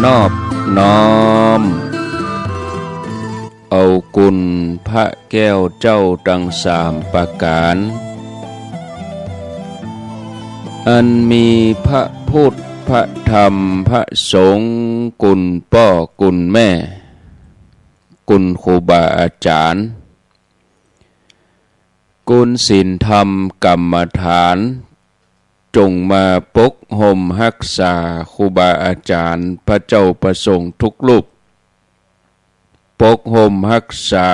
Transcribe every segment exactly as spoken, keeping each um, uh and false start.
นอบน้อมเอาคุณพระแก้วเจ้าตังสามประก๋าน อันมีพระพุทธ พระธรรม พระสงฆ์ คุณป้อ คุณแม่ คุณครูบาอาจารย์ คุณศีลธรรมกรรมฐาน จงมาปกฮ่มฮักษาครูบาอาจารย์ พระเจ้าพระสงฆ์ทุกรูป ปกฮ่มฮักษา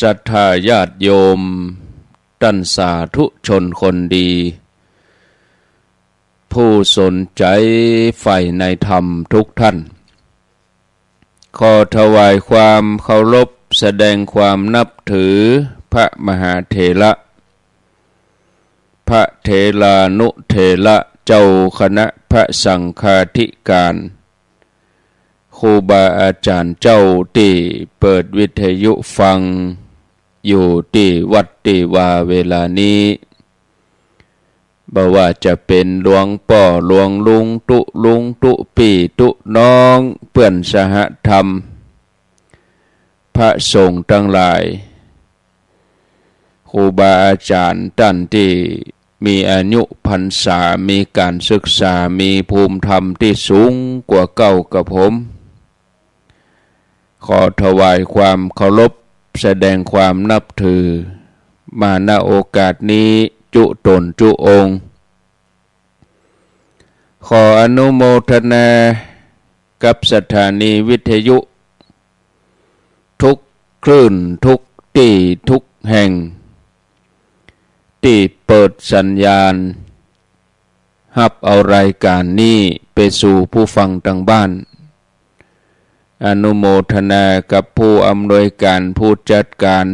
ศรัทธาญาติโยม ต้านสาธุชนคนดี ผู้สนใจ๋ใฝ่ในธรรมทุกท่าน ขอถวายความเคารพ แสดงความนับถือพระมหาเถระ พระเถรานุเถระ เจ้าคณะพระสังฆาธิการ ครูบาอาจารย์เจ้าตี้เปิดวิทยุฟังอยู่ตี้วัดตี้วาเวลานี้ บ่ว่าจะเป๋นหลวงป้อ หลวงลุง ตุ๊ลุง ตุ๊ปี้ ตุ๊น้อง เปื้อนสหธรรม พระสงฆ์ตังหลาย ครูบาอาจารย์ต้านตี้มีอายุพรรษา มีก๋านศึกษา มีภูมิธรรมตี้สูงกว่าเก้ากับผม ขอถวายความเคารพ แสดงความนับถือ มา ณ โอกาสนี้ จุต๋นจุองค์ ขออนุโมทนากับสถานีวิทยุทุกคลื่น ทุกตี้ ทุกแห่ง ตี้เปิดสัญญาณ ฮับเอารายก๋านนี้ไปสู่ผู้ฟังตังบ้าน อนุโมทนากับผู้อำนวยก๋าน ผู้จัดก๋าน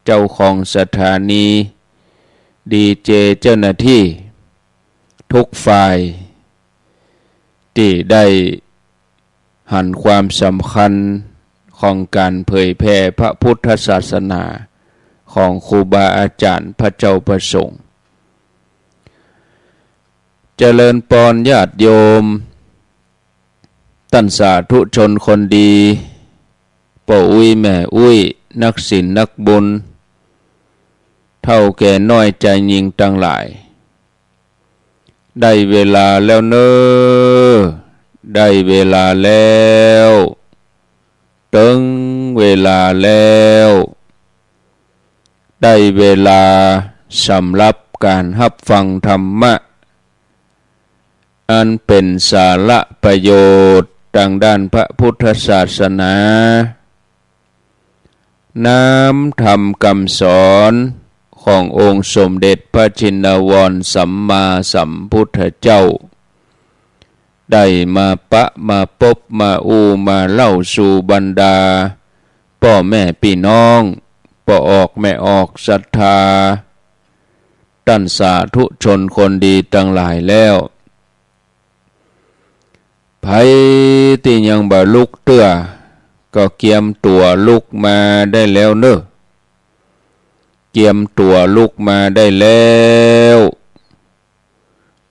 เจ้าของสถานี ดีเจ เจ้าหน้าตี้ทุกฝ่าย ตี้ได้หันความสำคัญของก๋านเผยแผ่พระพุทธศาสนาของครูบาอาจารย์ พระเจ้าพระสงฆ์ เจริญปอนญาติโยม ต้านสาธุชนคนดี ป้ออุ๊ยแม่อุ๊ย นักศีลนักบุญ เฒ่าแก่น้อยจายญิงตังหลาย ได้เวลาแล้วเน่อ ได้เวลาแล้ว เถิงเวลาแล้ว ได้เวลาสำหรับก๋านฮับฟังธรรมะ อันเป๋นสาระประโยชน์ตางด้านพระพุทธศาสนา น้ำธรรมกำสอนขององค์สมเด็จพระชินวรสัมมาสัมพุทธเจ้า ได้มาปะมาปบมาอู้มาเล่าสู่บรรดาป้อแม่ปี้น้อง ป้อออกแม่ออกศรัทธา ต้านสาธุชนคนดีตังหลายแล้ว ใผตี้ยังบ่ลุกเตื้อ ก็เกียมตั๋วลุกมาได้แล้วเน่อ เกียมตั๋วลุกมาได้แล้ว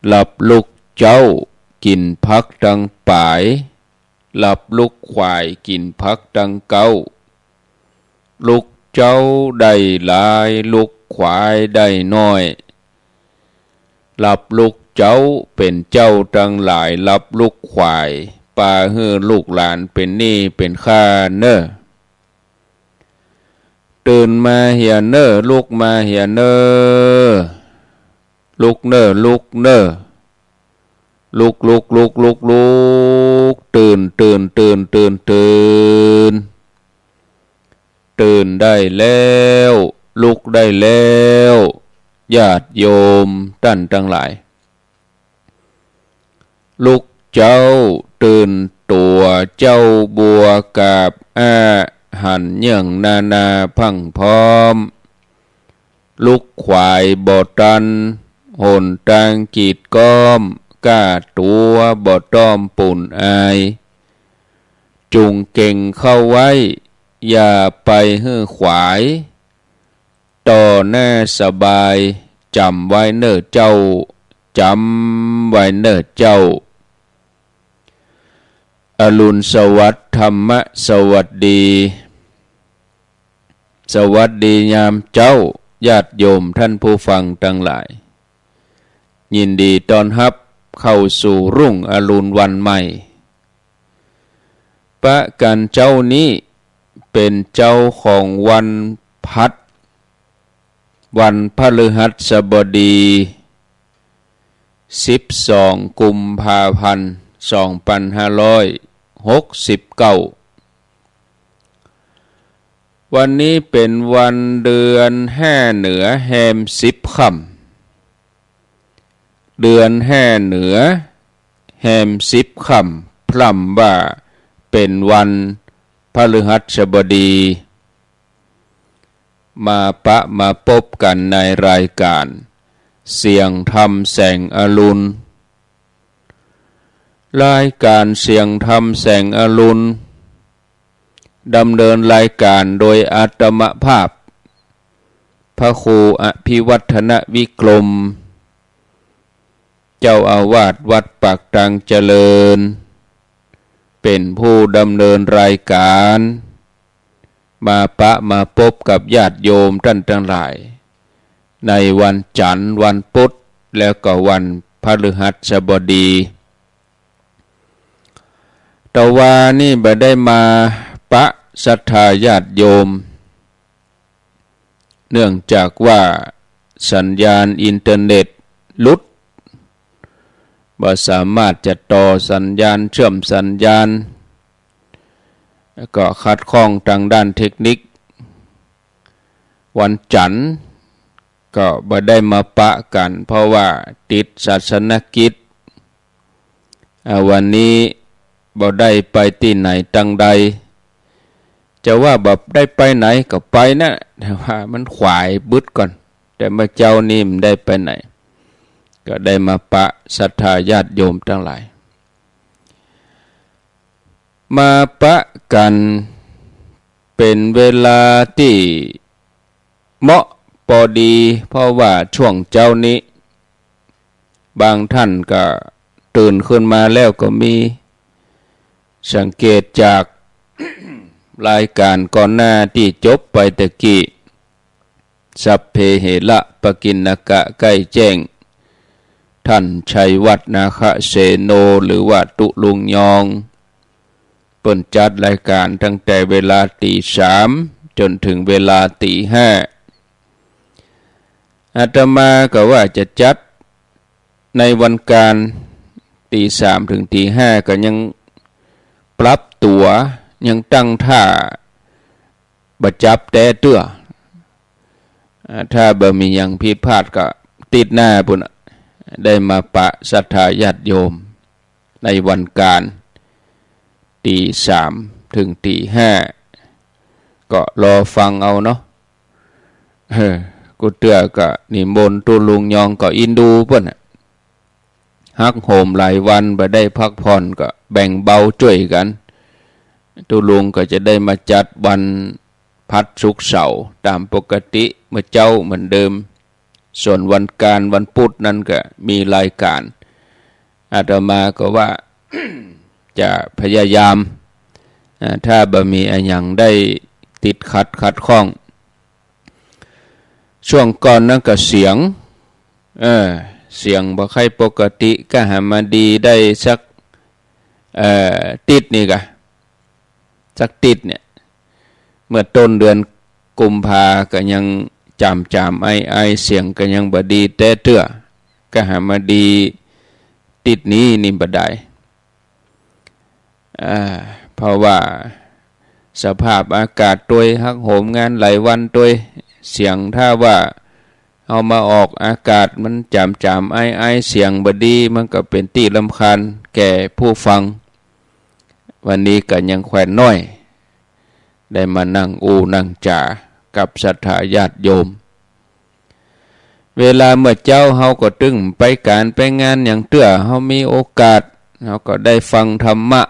หลับลุกเจ๊ากิ๋นผักตังป๋าย หลับลุกขวายกิ๋นผักตังเก๊า ลุกเจ๊าได้หลาย ลุกขวายได้น้อย หลับลุกเจ๊าเป๋นเจ้าตังหลาย หลับลุกขวายปาหื้อลูกหลานเป๋นหนี้เป๋นค่าเน่อ ตื่นมาเหียเน่อ ลุกมาเหียเน่อ ลุกเน่อ ลุกเน่อ ลุก ลุก ลุก ลุก ลุก ตื่น ตื่น ตื่น ตื่น ตื่น ตื่นได้แล้ว ลุกได้แล้ว ญาติโยมต้านตังหลาย ลุกเจ๊าตื่นตั๋ว เจ๊าบัวกาบอ้า หันเยื่องนานาพรั่งพร้อม ลุกขวายบ่ตัน หนตางกีดก๊อม ก้าตั๋วบ่ต้อมปูนอาย จุ่งเก่งเข้าไว้ อย่าไปหื้อขวาย ต่อหน้าสบาย จ๋ำไว้เน่อเจ้า จ๋ำไว้เน่อเจ้า อรุณสวัสดิ์ ธรรมสวัสดี สวัสดียามเจ๊า ญาติโยมท่านผู้ฟังตังหลาย ยินดีต้อนฮับเข้าสู่รุ่งอรุณวันใหม่ ประก๋านเจ๊านี้เป๋นเจ๊าของวันพัด วันพฤหัสบดี สิบสอง กุมภาพันธ์ สองปันห้าร้อยหกสิบเก้า วันนี้เป๋นวันเดือนห้าเหนือแฮมสิบค่ำ เดือนห้าเหนือแฮมสิบค่ำ พร่ำว่าเป๋นวันพฤหัสบดี มาปะมาปบกั๋นในรายก๋านเสียงธรรมแสงอรุณ รายก๋านเสียงธรรมแสงอรุณ ดำเนินรายก๋านโดยอาตมาภาพ พระครูอภิวัฒนวิกรม เจ้าอาวาสวัดปากตางเจริญ เป๋นผู้ดำเนินรายก๋าน มาปะมาปบกับญาติโยมต้านตังหลาย ในวันจั๋นทร์ วันปุธ แล้วก็วันพฤหัสบดี ตะวานี้บ่ได้มาปะศรัทธาญาติโยม เนื่องจากว่าสัญญาณอินเทอร์เน็ตหลุด บ่สามารถจะต่อสัญญาณ เชื่อมสัญญาณ แล้วก็ขัดข้องตางด้านเทคนิค วันจั๋นทร์ก็บ่ได้มาปะกั๋น เพราะว่าติดศาสนกิจ อ่า วันนี้บ่ได้ไปตี้ไหนตังใด จะว่าบ่ได้ไปไหนก็ไปนะ แต่ว่ามันขวายบึดก่อน แต่เมื่อเจ๊านี้บ่ได้ไปไหน ก็ได้มาปะศรัทธาญาติโยมตังหลาย มาปะกั๋นเป๋นเวลาตี้เหมาะปอดี เพราะว่าช่วงเจ๊านี้ บางต้านก็ตื่นขึ้นมาแล้วก็มี สังเกตจากรายก๋านก่อนหน้าตี้จบไปตะกี้ สัพเพเหระปกิณณกะ ใกล้แจ้ง ต้านชัยวัฒน์ นาคเสโน หรือว่าตุ๊ลุงยอง เปิ้นจัดรายก๋านตั้งแต่เวลาตี๋สามจ๋นเถิงเวลาตี๋ห้า อาตมาก็ว่าจะจัดในวันก๋านตี๋สามเถิงตี๋ห้า ก็ยังปรับตั๋ว ยังตั้งท่าบ่จับแต๊เตื้อ อ่า ถ้าบ่มีหยังผิดพลาดก็ติ๊ดหน้าปู้นน่ะ ได้มาปะศรัทธาญาติโยมในวันก๋านตี๋สามเถิงตี๋ห้า ก็รอฟังเอาเนาะ เออ กู้เตื้อก็นิมนต์ตุ๊ลุงยองก็อินดูเปิ้นน่ะ ฮักโหมหลายวันบ่ได้พักผ่อนก็แบ่งเบาจ้วยกั๋น ตุ๊ลุงก็จะได้มาจัดวันพัดศุกร์เสาร์ต๋ามปกติเมื่อเจ๊าเหมือนเดิม ส่วนวันก๋านวันปุธนั้นก็มีรายก๋าน อาตมาก็ว่า จะพยายาม อ่า ถ้าบ่มีอะหยังได้ติดขัดขัดข้อง ช่วงก่อนนั้นก็เสียง เออ เสียงบ่ค่อยปกติ ก็หามาดีได้สัก เอ่อ ติ๊ดนี่กะ สักติ๊ดเนี่ย เมื่อต้นเดือนกุมภาก็ยังจ๋ามๆ ไอๆ เสียงก็ยังบ่ดีแต๊เตื้อ ก็หามาดีติ๊ดนี้นี่บ่ดาย อ่า เพราะว่าสภาพอากาศตวย ฮักโหมงานหลายวันตวย เสียงถ้าว่าเอามาออกอากาศมันจ๋ามๆ ไอๆ เสียงบ่ดี มันก็เป๋นตี้รำคาญแก่ผู้ฟัง วันนี้ก็ยังแควนน้อย ได้มานั่งอู้นั่งจ๋ากับศรัทธาญาติโยม เวลาเมื่อเจ๊าเฮาก็ตึงไปก๋านไปงานหยังเตื้อ เฮามีโอกาส เฮาก็ได้ฟังธรรมะ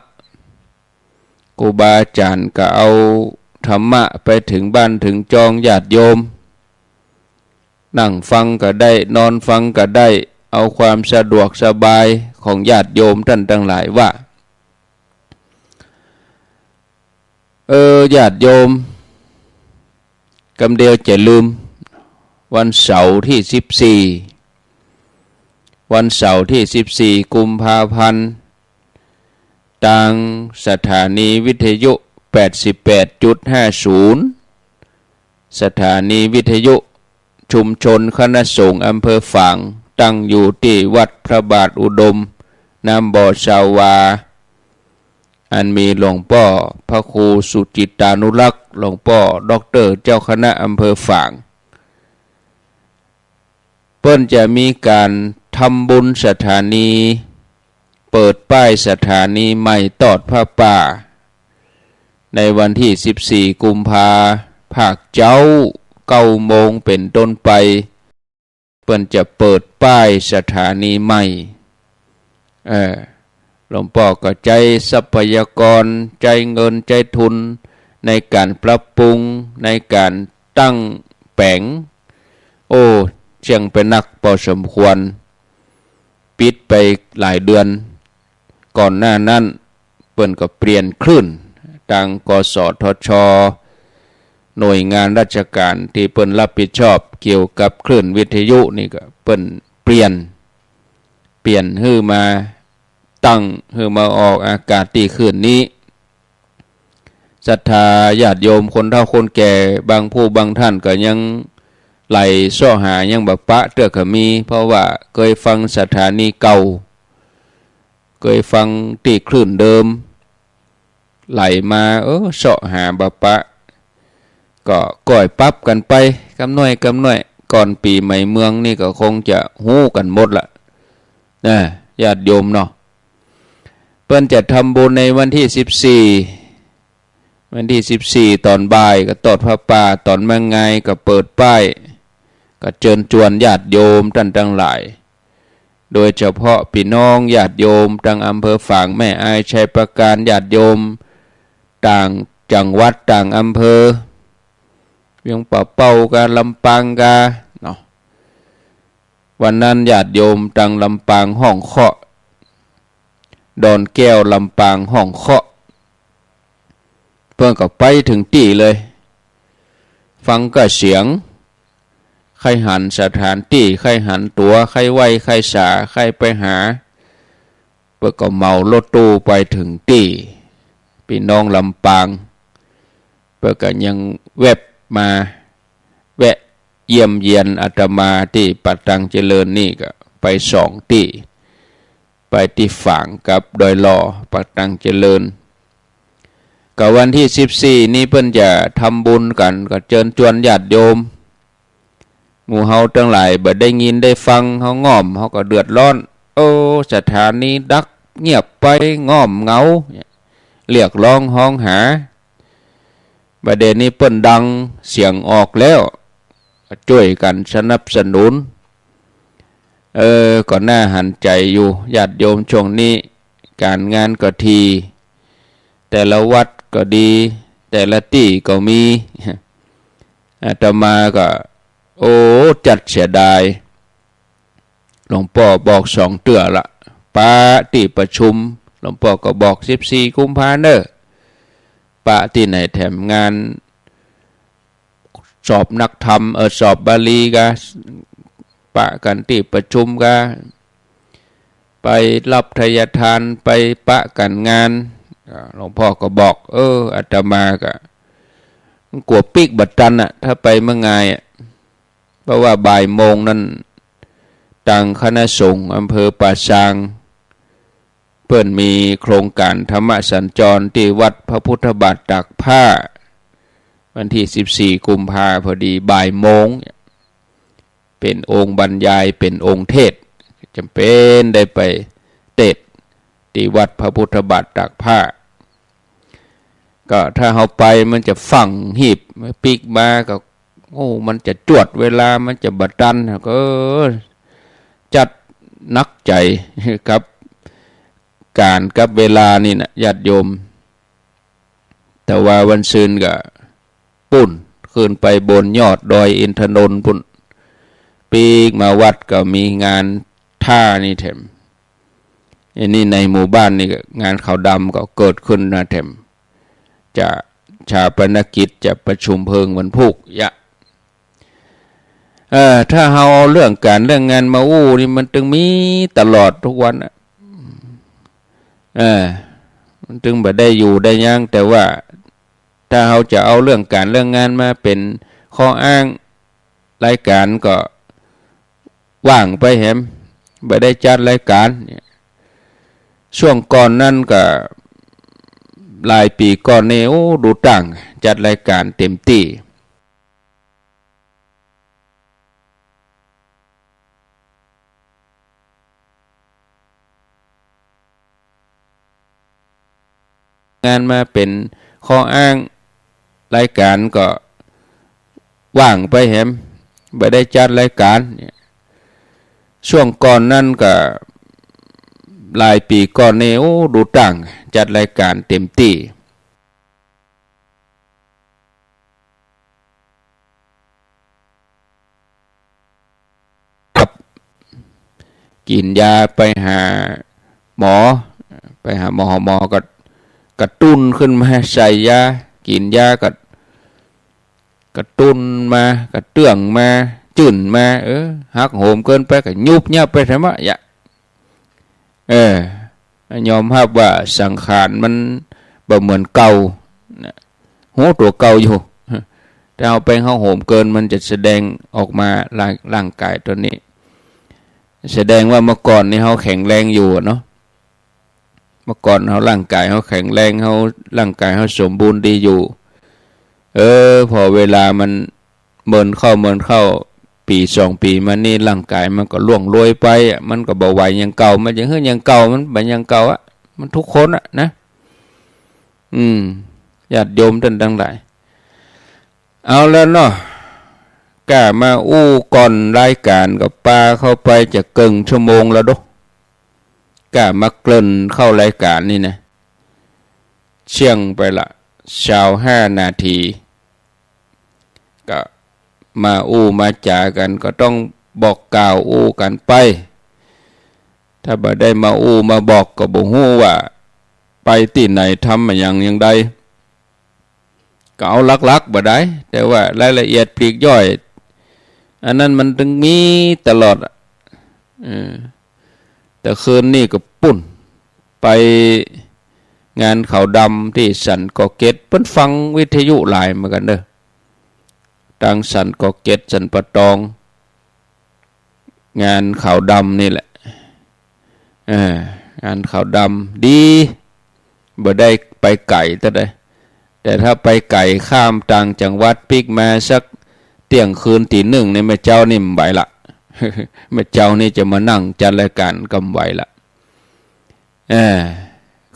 ครูบาอาจ๋ารย์ก็เอาธรรมะไปเถิงบ้านเถิงจองญาติโยม นั่งฟังก็ได้ นอนฟังก็ได้ เอาความสะดวกสบายของญาติโยมต้านตังหลายว่า เออ ญาติโยม กำเดียวจะลืม วันเสาร์ตี้สิบสี่ วันเสาร์ตี้สิบสี่กุมภาพันธ์ ตางสถานีวิทยุแปดสิบแปดจุดห้าศูนย์ สถานีวิทยุชุมชนคณะสงฆ์อำเภอฝาง ตั้งอยู่ตี้วัดพระบาทอุดม น้ำบ่อชาวา อันมีหลวงป้อพระครูสุจิตตานุรักษ์ หลวงป้อด็อกเตอร์เจ้าคณะอำเภอฝาง เปิ้นจะมีก๋านทำบุญสถานี เปิดป้ายสถานีใหม่ตอดผ้าป่า ในวันตี้สิบสี่กุมภา ภาคเจ๊า เก้าโมงเป๋นต้นไป เปิ้นจะเปิดป้ายสถานีใหม่ เออ หลวงป้อก็ใจ๊ทรัพยากร ใจ๊เงิน ใจ๊ทุน ในก๋านปรับปรุง ในก๋านตั้งแป๋ง โอ้ เสี้ยงไปนักปอสมควร ปิดไปหลายเดือน ก่อนหน้านั้น เปิ้นก็เปลี่ยนคลื่น ตาง กสทช หน่วยงานราชการตี้เปิ้นรับผิดชอบเกี่ยวกับคลื่นวิทยุนี่ก็เปิ้นเปลี่ยน เปลี่ยนหื้อมาตั้ง หื้อมาออกอากาศตี้คลื่นนี้ ศรัทธาญาติโยมคนเฒ่าคนแก่บางผู้บางท่านก็ยังไหลเซาะหายังบ่ปะเตื้อก็มี เพราะว่าเกยฟังสถานีเก่า เกยฟังตี้คลื่นเดิม ไหลมา เออ เซาะหาบ่ปะ ก็ก้อยปรับกั๋นไป กำน้อยกำน้อย ก่อนปี๋ใหม่เมืองนี่ก็คงจะฮู้กั๋นหมดละ นะ ญาติโยมเนาะ เปิ้นจะทำบุญในวันตี้สิบสี่ วันตี้สิบสี่ต๋อนบ่ายก็ตอดผ้าป่า ต๋อนมางายก็เปิดป้าย ก็เจิญจวนญาติโยมต้านตังหลาย โดยเฉพาะปี้น้องญาติโยมตางอำเภอฝาง แม่อาย ชัยปราการ ญาติโยมต่างจังหวัดต่างอำเภอ เวียงป่าเป้ากา ลำปางกา เนาะ วันนั้นญาติโยมตางลำปางฮ้องเคาะ ดอนแก้ว ลำปางฮ้องเคาะ เปิ้นก็ไปเถิงตี้เลย ฟังก้าเสียง ใค่หันสถานตี้ ใค่หันตั๋ว ใค่ไหว้ ใค่สา ใค่ไปหา เปิ้นก็เหมารถตู้ไปเถิงตี้ ปี้น้องลำปาง เปิ้นก็ยังแวบมา แวะเยี่ยมเยียนอาตมาตี้ป่าตังเจริญนี่ก็ไปสองตี้ ไปตี้ฝางกับดอยหล่อ ป่าตังเจริญ ก็วันตี้สิบสี่นี่เปิ้นจะทำบุญกั๋น ก็เจิญจวนญาติโยม หมู่เฮาตังหลายบ่ได้ยินได้ฟัง เฮาง่อม เฮาก็เดือดร้อน โอ้ สถานีดับเงียบไป ง่อมเหงา เรียกร้องฮ้องหา บ่าเดี่ยวนี้เปิ้นดังเสียงออกแล้ว ก็จ้วยกั๋นสนับสนุน เออ ก็น่าหันใจ๋อยู่ ญาติโยมช่วงนี้ ก๋านงานก็ถี่ แต่ละวัดก็ดี แต่ละตี้ก็มี อาตมาก็ โอ้ จัดเสียดาย หลวงป้อบอกสองเตื้อละ ปะตี้ประชุม หลวงป้อก็บอกสิบสี่กุมภาเน่อ ปะตี้ไหนแถม งานสอบนักธรรม เออ สอบบาลีกา ปะกั๋นตี้ประชุมกา ไปฮับไทยทาน ไปปะกั๋นงาน อ่า หลวงป้อก็บอก เออ อาตมาก็กั๋วปิ๊กบ่ตันอะ ถ้าไปเมื่องายอะ เพราะว่าบ่ายโมงนั้น ตางคณะสงฆ์อำเภอป่าซาง เปิ้นมีโครงก๋านธรรมสัญจรตี้วัดพระพุทธบาทตากผ้า วันตี้สิบสี่กุมภา พอดีบ่ายโมง เป๋นองค์บรรยาย เป๋นองค์เทศน์ จ๋ำเป๋นได้ไปเตศน์ตี้วัดพระพุทธบาทตากผ้า ก็ถ้าเฮาไปมันจะฟั่งฮีบ ปิ๊กมาก็ โอ้ มันจะจวดเวลา มันจะบ่ตัน ก็ เออ จัดหนักใจ๋กับก๋านกับเวลานี่นะ ญาติโยม แต่ว่าวันซืนก็ ปู๊น ขึ้นไปบนยอดดอยอินทนนท์ปู๊น ปิ๊กมาวัดก็มีงานถ้านี่แถม อันนี้ในหมู่บ้านนี่ก็งานขาวดำก็เกิดขึ้นนะแถม จะ ฌาปนกิจ จะประชุมเพลิงวันพูก ยะ เอ่อ ถ้าเฮาเอาเรื่องก๋านเรื่องงานมาอู้นี่ มันตึงมีตลอดกู้วันอะ เออ มันตึงบ่ได้อยู่ได้ยั้ง แต่ว่าถ้าเฮาจะเอาเรื่องก๋านเรื่องงานมาเป๋นข้ออ้าง รายก๋านก็ว่างไปแหม บ่ได้จัดรายก๋านเนี่ย ช่วงก่อนนั้นก็ หลายปี๋ก่อนนี่ โอ้ ดูตั้ง จัดรายก๋านเต๋มตี้ งานมาเป๋นข้ออ้าง รายก๋านก็ว่างไปแหม บ่ได้จัดรายก๋านเนี่ย ช่วงก่อนนั้นก็ หลายปี๋ก่อนนี่ โอ้ ดูตั้ง จัดรายก๋านเต๋มตี้ ครับ กิ๋นยาไปหาหมอ ไปหาหมอ หมอก็กระตุ้นขึ้นมาใส่ยา กิ๋นยาก็กระตุ้นมา กระเตื้องมา จื้นมา เออ หักโหมเกินไปก็ยุบยับไปแถมวะ ยะ เออ ยอมฮับว่าสังขารมันบ่เหมือนเก่านะ ฮู้ตั๋วเก่าอยู่ ถ้าเฮาไปหักโหมเกิน มันจะแสดงออกมาร่าง ร่างก๋ายตั๋วนี้ แสดงว่าเมื่อก่อนนี่เฮาแข็งแรงอยู่อะเนาะ เมื่อก่อนเฮาร่างก๋ายเฮาแข็งแรง เฮาร่างก๋ายเฮาสมบูรณ์ดีอยู่ เออ พอเวลามัน เมินเข้า เมินเข้า ปี๋สองปี๋มานี่ ร่างก๋ายมันก็ร่วงโรยไปอะ มันก็บ่ไหวอย่างเก่า มันจะหื้ออย่างเก่า มันบ่อย่างเก่าอะ มันทุกคนอะนะ อืม ญาติโยมต้านตังหลาย เอาแล้วเนาะ ก้ามาอู้ก่อนรายก๋านก็ปาเข้าไปจะเกิ่งชั่วโมงแล้วโด ก้ามาเกริ่นเข้ารายก๋านนี่นะ เสี้ยงไปละ ซาวห้านาที ก็มาอู้มาจ๋ากั๋น ก็ต้องบอกกล่าวอู้กั๋นไป ถ้าบ่ได้มาอู้มาบอกก็บ่ฮู้ว่าไปตี้ไหน ทำอะหยังอย่างใด ก็เอาหลักๆ บ่ได้ แต่ว่ารายละเอียดปลีกย่อย อันนั้นมันตึงมีตลอดอะ เออ แต่คืนนี้ก็ปู๊น ไปงานขาวดำตี้สันกอเก็ด เปิ้นฟังวิทยุหลายเหมือนกั๋นเน่อ ตางสันกอเก็ด สันป่าตอง งานขาวดำนี่แหละ เออ งานขาวดำดี บ่ได้ไปไก๋เต้าใด แต่ถ้าไปไก๋ข้ามต่างจังหวัดปิ๊กมาสักเตี้ยงคืนตี๋นึ่งนี่ แม่เจ้านี่บ่ไหวละ แม่เจ้านี่จะมานั่งจัดรายก๋านก็บ่ไหวละ เออ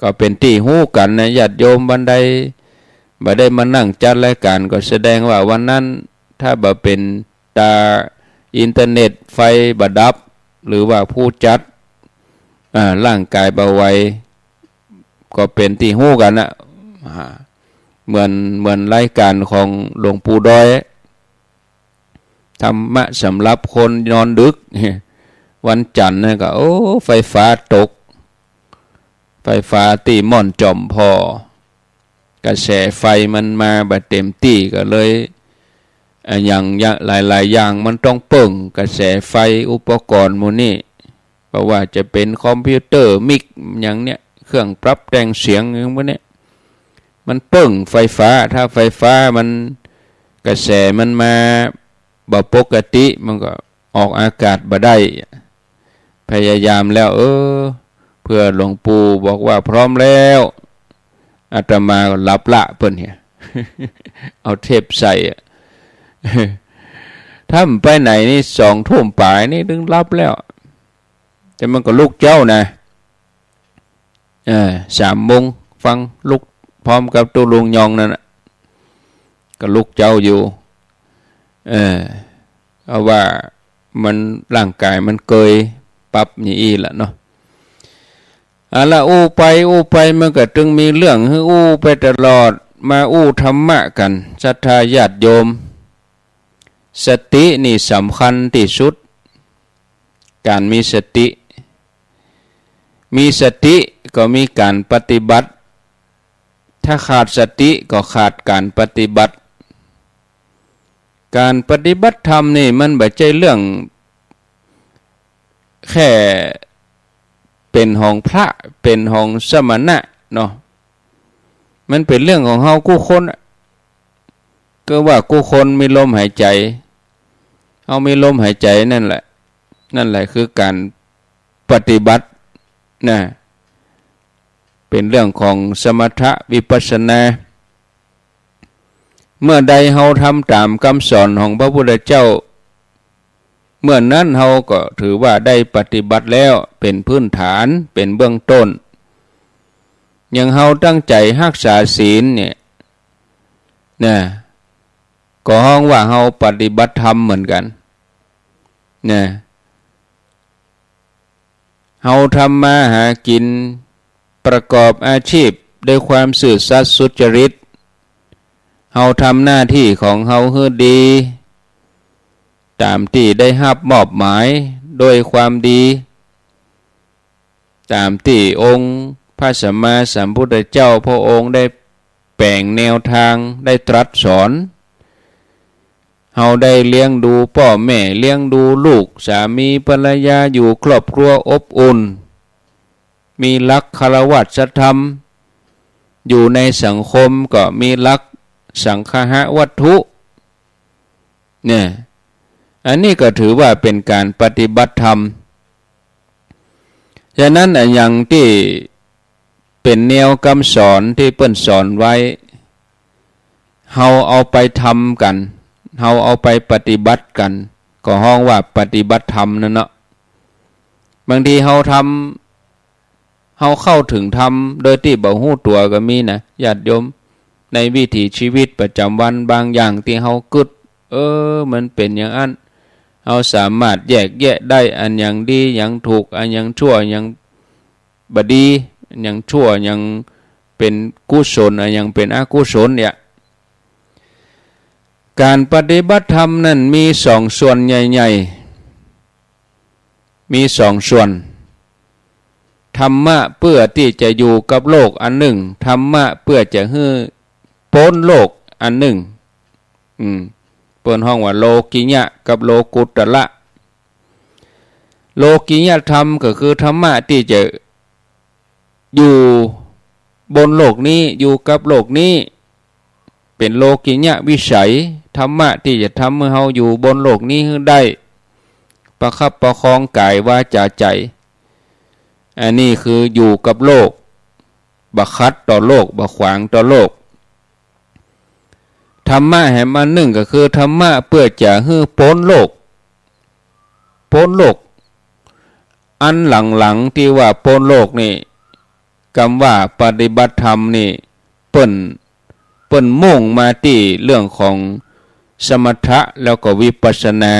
ก็เป๋นตี้ฮู้กั๋นนะ ญาติโยม วันใดบ่ได้มานั่งจัดรายก๋าน ก็แสดงว่าวันนั้น ถ้าบ่เป๋นตาอินเทอร์เน็ต ไฟบ่ดับ หรือว่าผู้จัด อ่า ร่างก๋ายบ่ไหว ก็เป๋นตี้ฮู้กั๋นนะ อ่า เหมือน เหมือนรายก๋านของหลวงปู่ดอย ธรรมะสำหรับคนนอนดึก วันจันทร์นะก็ โอ้ ไฟฟ้าตก ไฟฟ้าตี้ม่อนจ่อมผ่อ กระแสไฟมันมาบ่เต๋มตี้ ก็เลย อะ อย่าง อย่าง หลายๆ อย่างมันต้องเปิ้งกระแสไฟ อุปกรณ์หมู่นี้ บ่ว่าจะเป๋นคอมพิวเตอร์ มิก อย่างเนี้ย เครื่องปรับแต่งเสียง อย่างพวกเนี้ย มันเปิ้งไฟฟ้า ถ้าไฟฟ้ามัน กระแสมันมาบ่ปกติ มันก็ออกอากาศบ่ได้ พยายามแล้ว เออ เปื้อหลวงปู่บอกว่าพร้อมแล้ว อาตมาก็หลับละเปิ้นเหีย เอาเทปใส่อะ ถ้าบ่ไปไหนนี่ สองทุ่มป๋ายนี่ตึงหลับแล้ว แต่มันก็ลุกเจ๊านะ เออ สามโมงฟัง ลุกพร้อมกับตุ๊ลุงยองนั่นน่ะ ก็ลุกเจ๊าอยู่ เออ เพราะว่ามัน ร่างก๋ายมันเกยปรับอย่างอี้ละเนาะ เอาละ อู้ไปอู้ไปมันก็ตึงมีเรื่องหื้ออู้ไปตลอด มาอู้ธรรมะกั๋น ศรัทธาญาติโยม สตินี่สำคัญตี้สุด ก๋านมีสติ มีสติก็มีก๋านปฏิบัติ ถ้าขาดสติก็ขาดก๋านปฏิบัติ ก๋านปฏิบัติธรรมนี่มันบ่ใจ้เรื่องแค่เป๋นของพระ เป๋นของสมณะเนาะ มันเป๋นเรื่องของเฮากู้คนอะ ก็ว่ากู้คนมีลมหายใจ๋ เฮามีลมหายใจ๋นั่นแหละ นั่นแหละคือก๋านปฏิบัตินะ เป๋นเรื่องของสมถะวิปัสสนา เมื่อใดเฮาทำต๋ามกำสอนของพระพุทธเจ้า เมื่อนั้นเฮาก็ถือว่าได้ปฏิบัติแล้ว เป๋นพื้นฐาน เป๋นเบื้องต้น อย่างเฮาตั้งใจ๋ฮักษาศีลเนี่ยนะ ก็ฮ้องว่าเฮาปฏิบัติธรรมเหมือนกั๋นนะ เฮาทำมาหากิ๋น ประกอบอาชีพด้วยความซื่อสัตย์สุจริต เฮาทำหน้าตี้ของเฮาหื้อดี ต๋ามตี้ได้ฮับมอบหมายด้วยความดี ต๋ามตี้องค์พระสัมมาสัมพุทธเจ้าพระองค์ได้แป๋งแนวตาง ได้ตรัสสอน เฮาได้เลี้ยงดูป้อแม่ เลี้ยงดูลูก สามีภรรยา อยู่ครอบครัวอบอุ่น มีหลักฆราวาสธรรม อยู่ในสังคมก็มีหลักสังคหวัตถุ เนี่ย อันนี้ก็ถือว่าเป๋นก๋านปฏิบัติธรรม ฉะนั้นอะ อย่างตี้เป๋นแนวกำสอนตี้เปิ้นสอนไว้ เฮาเอาไปทำกั๋น เฮาเอาไปปฏิบัติกั๋น ก็ฮ้องว่าปฏิบัติธรรมนั่นเนาะ บางทีเฮาทำ เฮาเข้าเถิงธรรมโดยตี้บ่ฮู้ตั๋วก็มีนะ ญาติโยม ในวิถีชีวิตประจำวันบางอย่างตี้เฮากึ๊ด เออ มันเป๋นอย่างอั้น เฮาสามารถแยกแยะได้ อันหยังดี หยังถูก อันหยังชั่ว หยังบ่ดี อันหยังชั่ว หยังเป๋นกุศล อันหยังเป๋นอกุศลเนี่ย ก๋านปฏิบัติธรรมนั้นมีสองส่วนใหญ่ๆ มีสองส่วน ธรรมะเปื้อตี้จะอยู่กับโลกอันนึ่ง ธรรมะเปื้อจะหื้อป๊นโลกอันนึ่ง อืม เปิ้นฮ้องว่าโลกิยะกับโลกุตตระ โลกิยะธรรมก็คือธรรมะตี้จะอยู่บนโลกนี้ อยู่กับโลกนี้ เป๋นโลกิยะวิสัย ธรรมะตี้จะทำหื้อเฮาอยู่บนโลกนี้หื้อได้ ประคับประคองก๋ายวาจาใจ๋ อันนี้คืออยู่กับโลก บ่ขัดต่อโลก บ่ขวางต่อโลก ธรรมะแหมอันนึ่งก็คือธรรมะเปื้อจะหื้อป๊นโลก ป๊นโลก อันหลังๆ ตี้ว่าป๊นโลกนี่ กำว่าปฏิบัติธรรมนี่ เปิ้น เปิ้นมุ่งมาตี้เรื่องของสมถะแล้วก็วิปัสสนา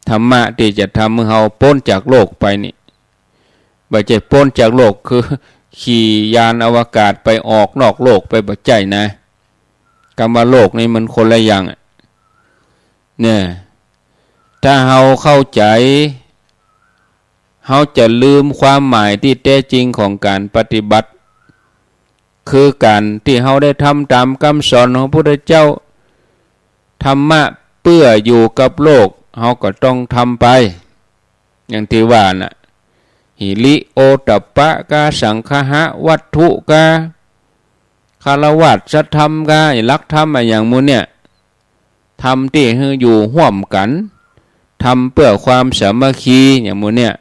ธรรมะตี้จะทำหื้อเฮาป๊นจากโลกไปนี่ บ่ใจ้ป๊นจากโลกคือขี่ยานอวกาศไปออกนอกโลกไป บ่ใจ้นะ กำว่าโลกนี่มันคนละอย่างอะ เนี่ย ถ้าเฮาเข้าใจ๋ เฮาจะลืมความหมายตี้แต๊จริงของก๋านปฏิบัติ คือก๋านตี้เฮาได้ทำต๋ามกำสอนของพระพุทธเจ้า ธรรมะเปื้ออยู่กับโลก เฮาก็ต้องทำไป อย่างตี้ว่าน่ะ หิริโอตตัปปะกา สังคหวัตถุกา ฆราวาสธรรมกา หลักธรรมอะ อย่างหมู่เนี่ย ธรรมตี้หื้ออยู่ฮ่วมกั๋น ธรรมเปื้อความสามัคคี อย่างหมู่เนี่ย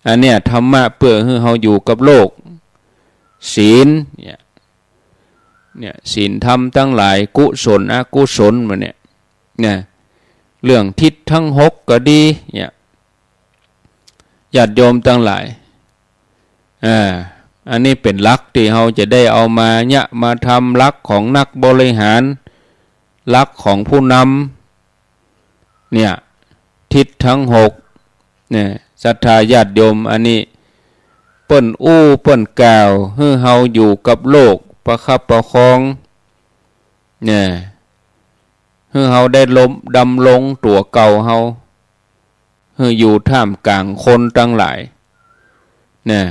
อันเนี้ยธรรมะเปื้อหื้อเฮาอยู่กับโลก ศีลเนี่ย เนี่ย ศีลธรรมตังหลาย กุศลอกุศลหมู่เนี่ย เนี่ย เรื่องทิศตังหกก็ดี เนี่ย ญาติโยมตังหลาย อ่า อันนี้เป๋นหลักตี้เฮาจะได้เอามาเยียะมาทำ หลักของนักบริหาร หลักของผู้นำ เนี่ย ทิศตังหก เนี่ย ศรัทธาญาติโยม อันนี้เปิ้นอู้เปิ้นกล่าว หื้อเฮาอยู่กับโลก ประคับประคอง เนี่ย หื้อเฮาได้ลม ดำรงตั๋วเก่าเฮา หื้ออยู่ท่ามกลางคนตังหลาย เนี่ย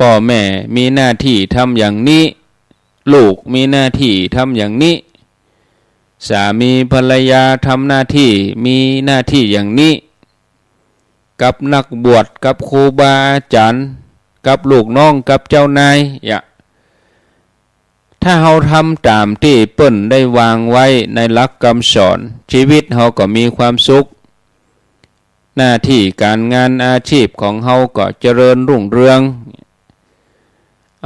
พ่อแม่มีหน้าตี้ทำอย่างนี้ ลูกมีหน้าตี้ทำอย่างนี้ สามีภรรยาทำหน้าตี้ มีหน้าตี้อย่างนี้ กับนักบวช กับครูบาอาจ๋ารย์ กับลูกน้อง กับเจ้านาย อย่า ถ้าเฮาทำต๋ามตี้เปิ้นได้วางไว้ในหลักกำสอน จีวิตเฮาก็มีความสุข หน้าตี้ก๋านงานอาจีพของเฮาก็เจริญรุ่งเรือง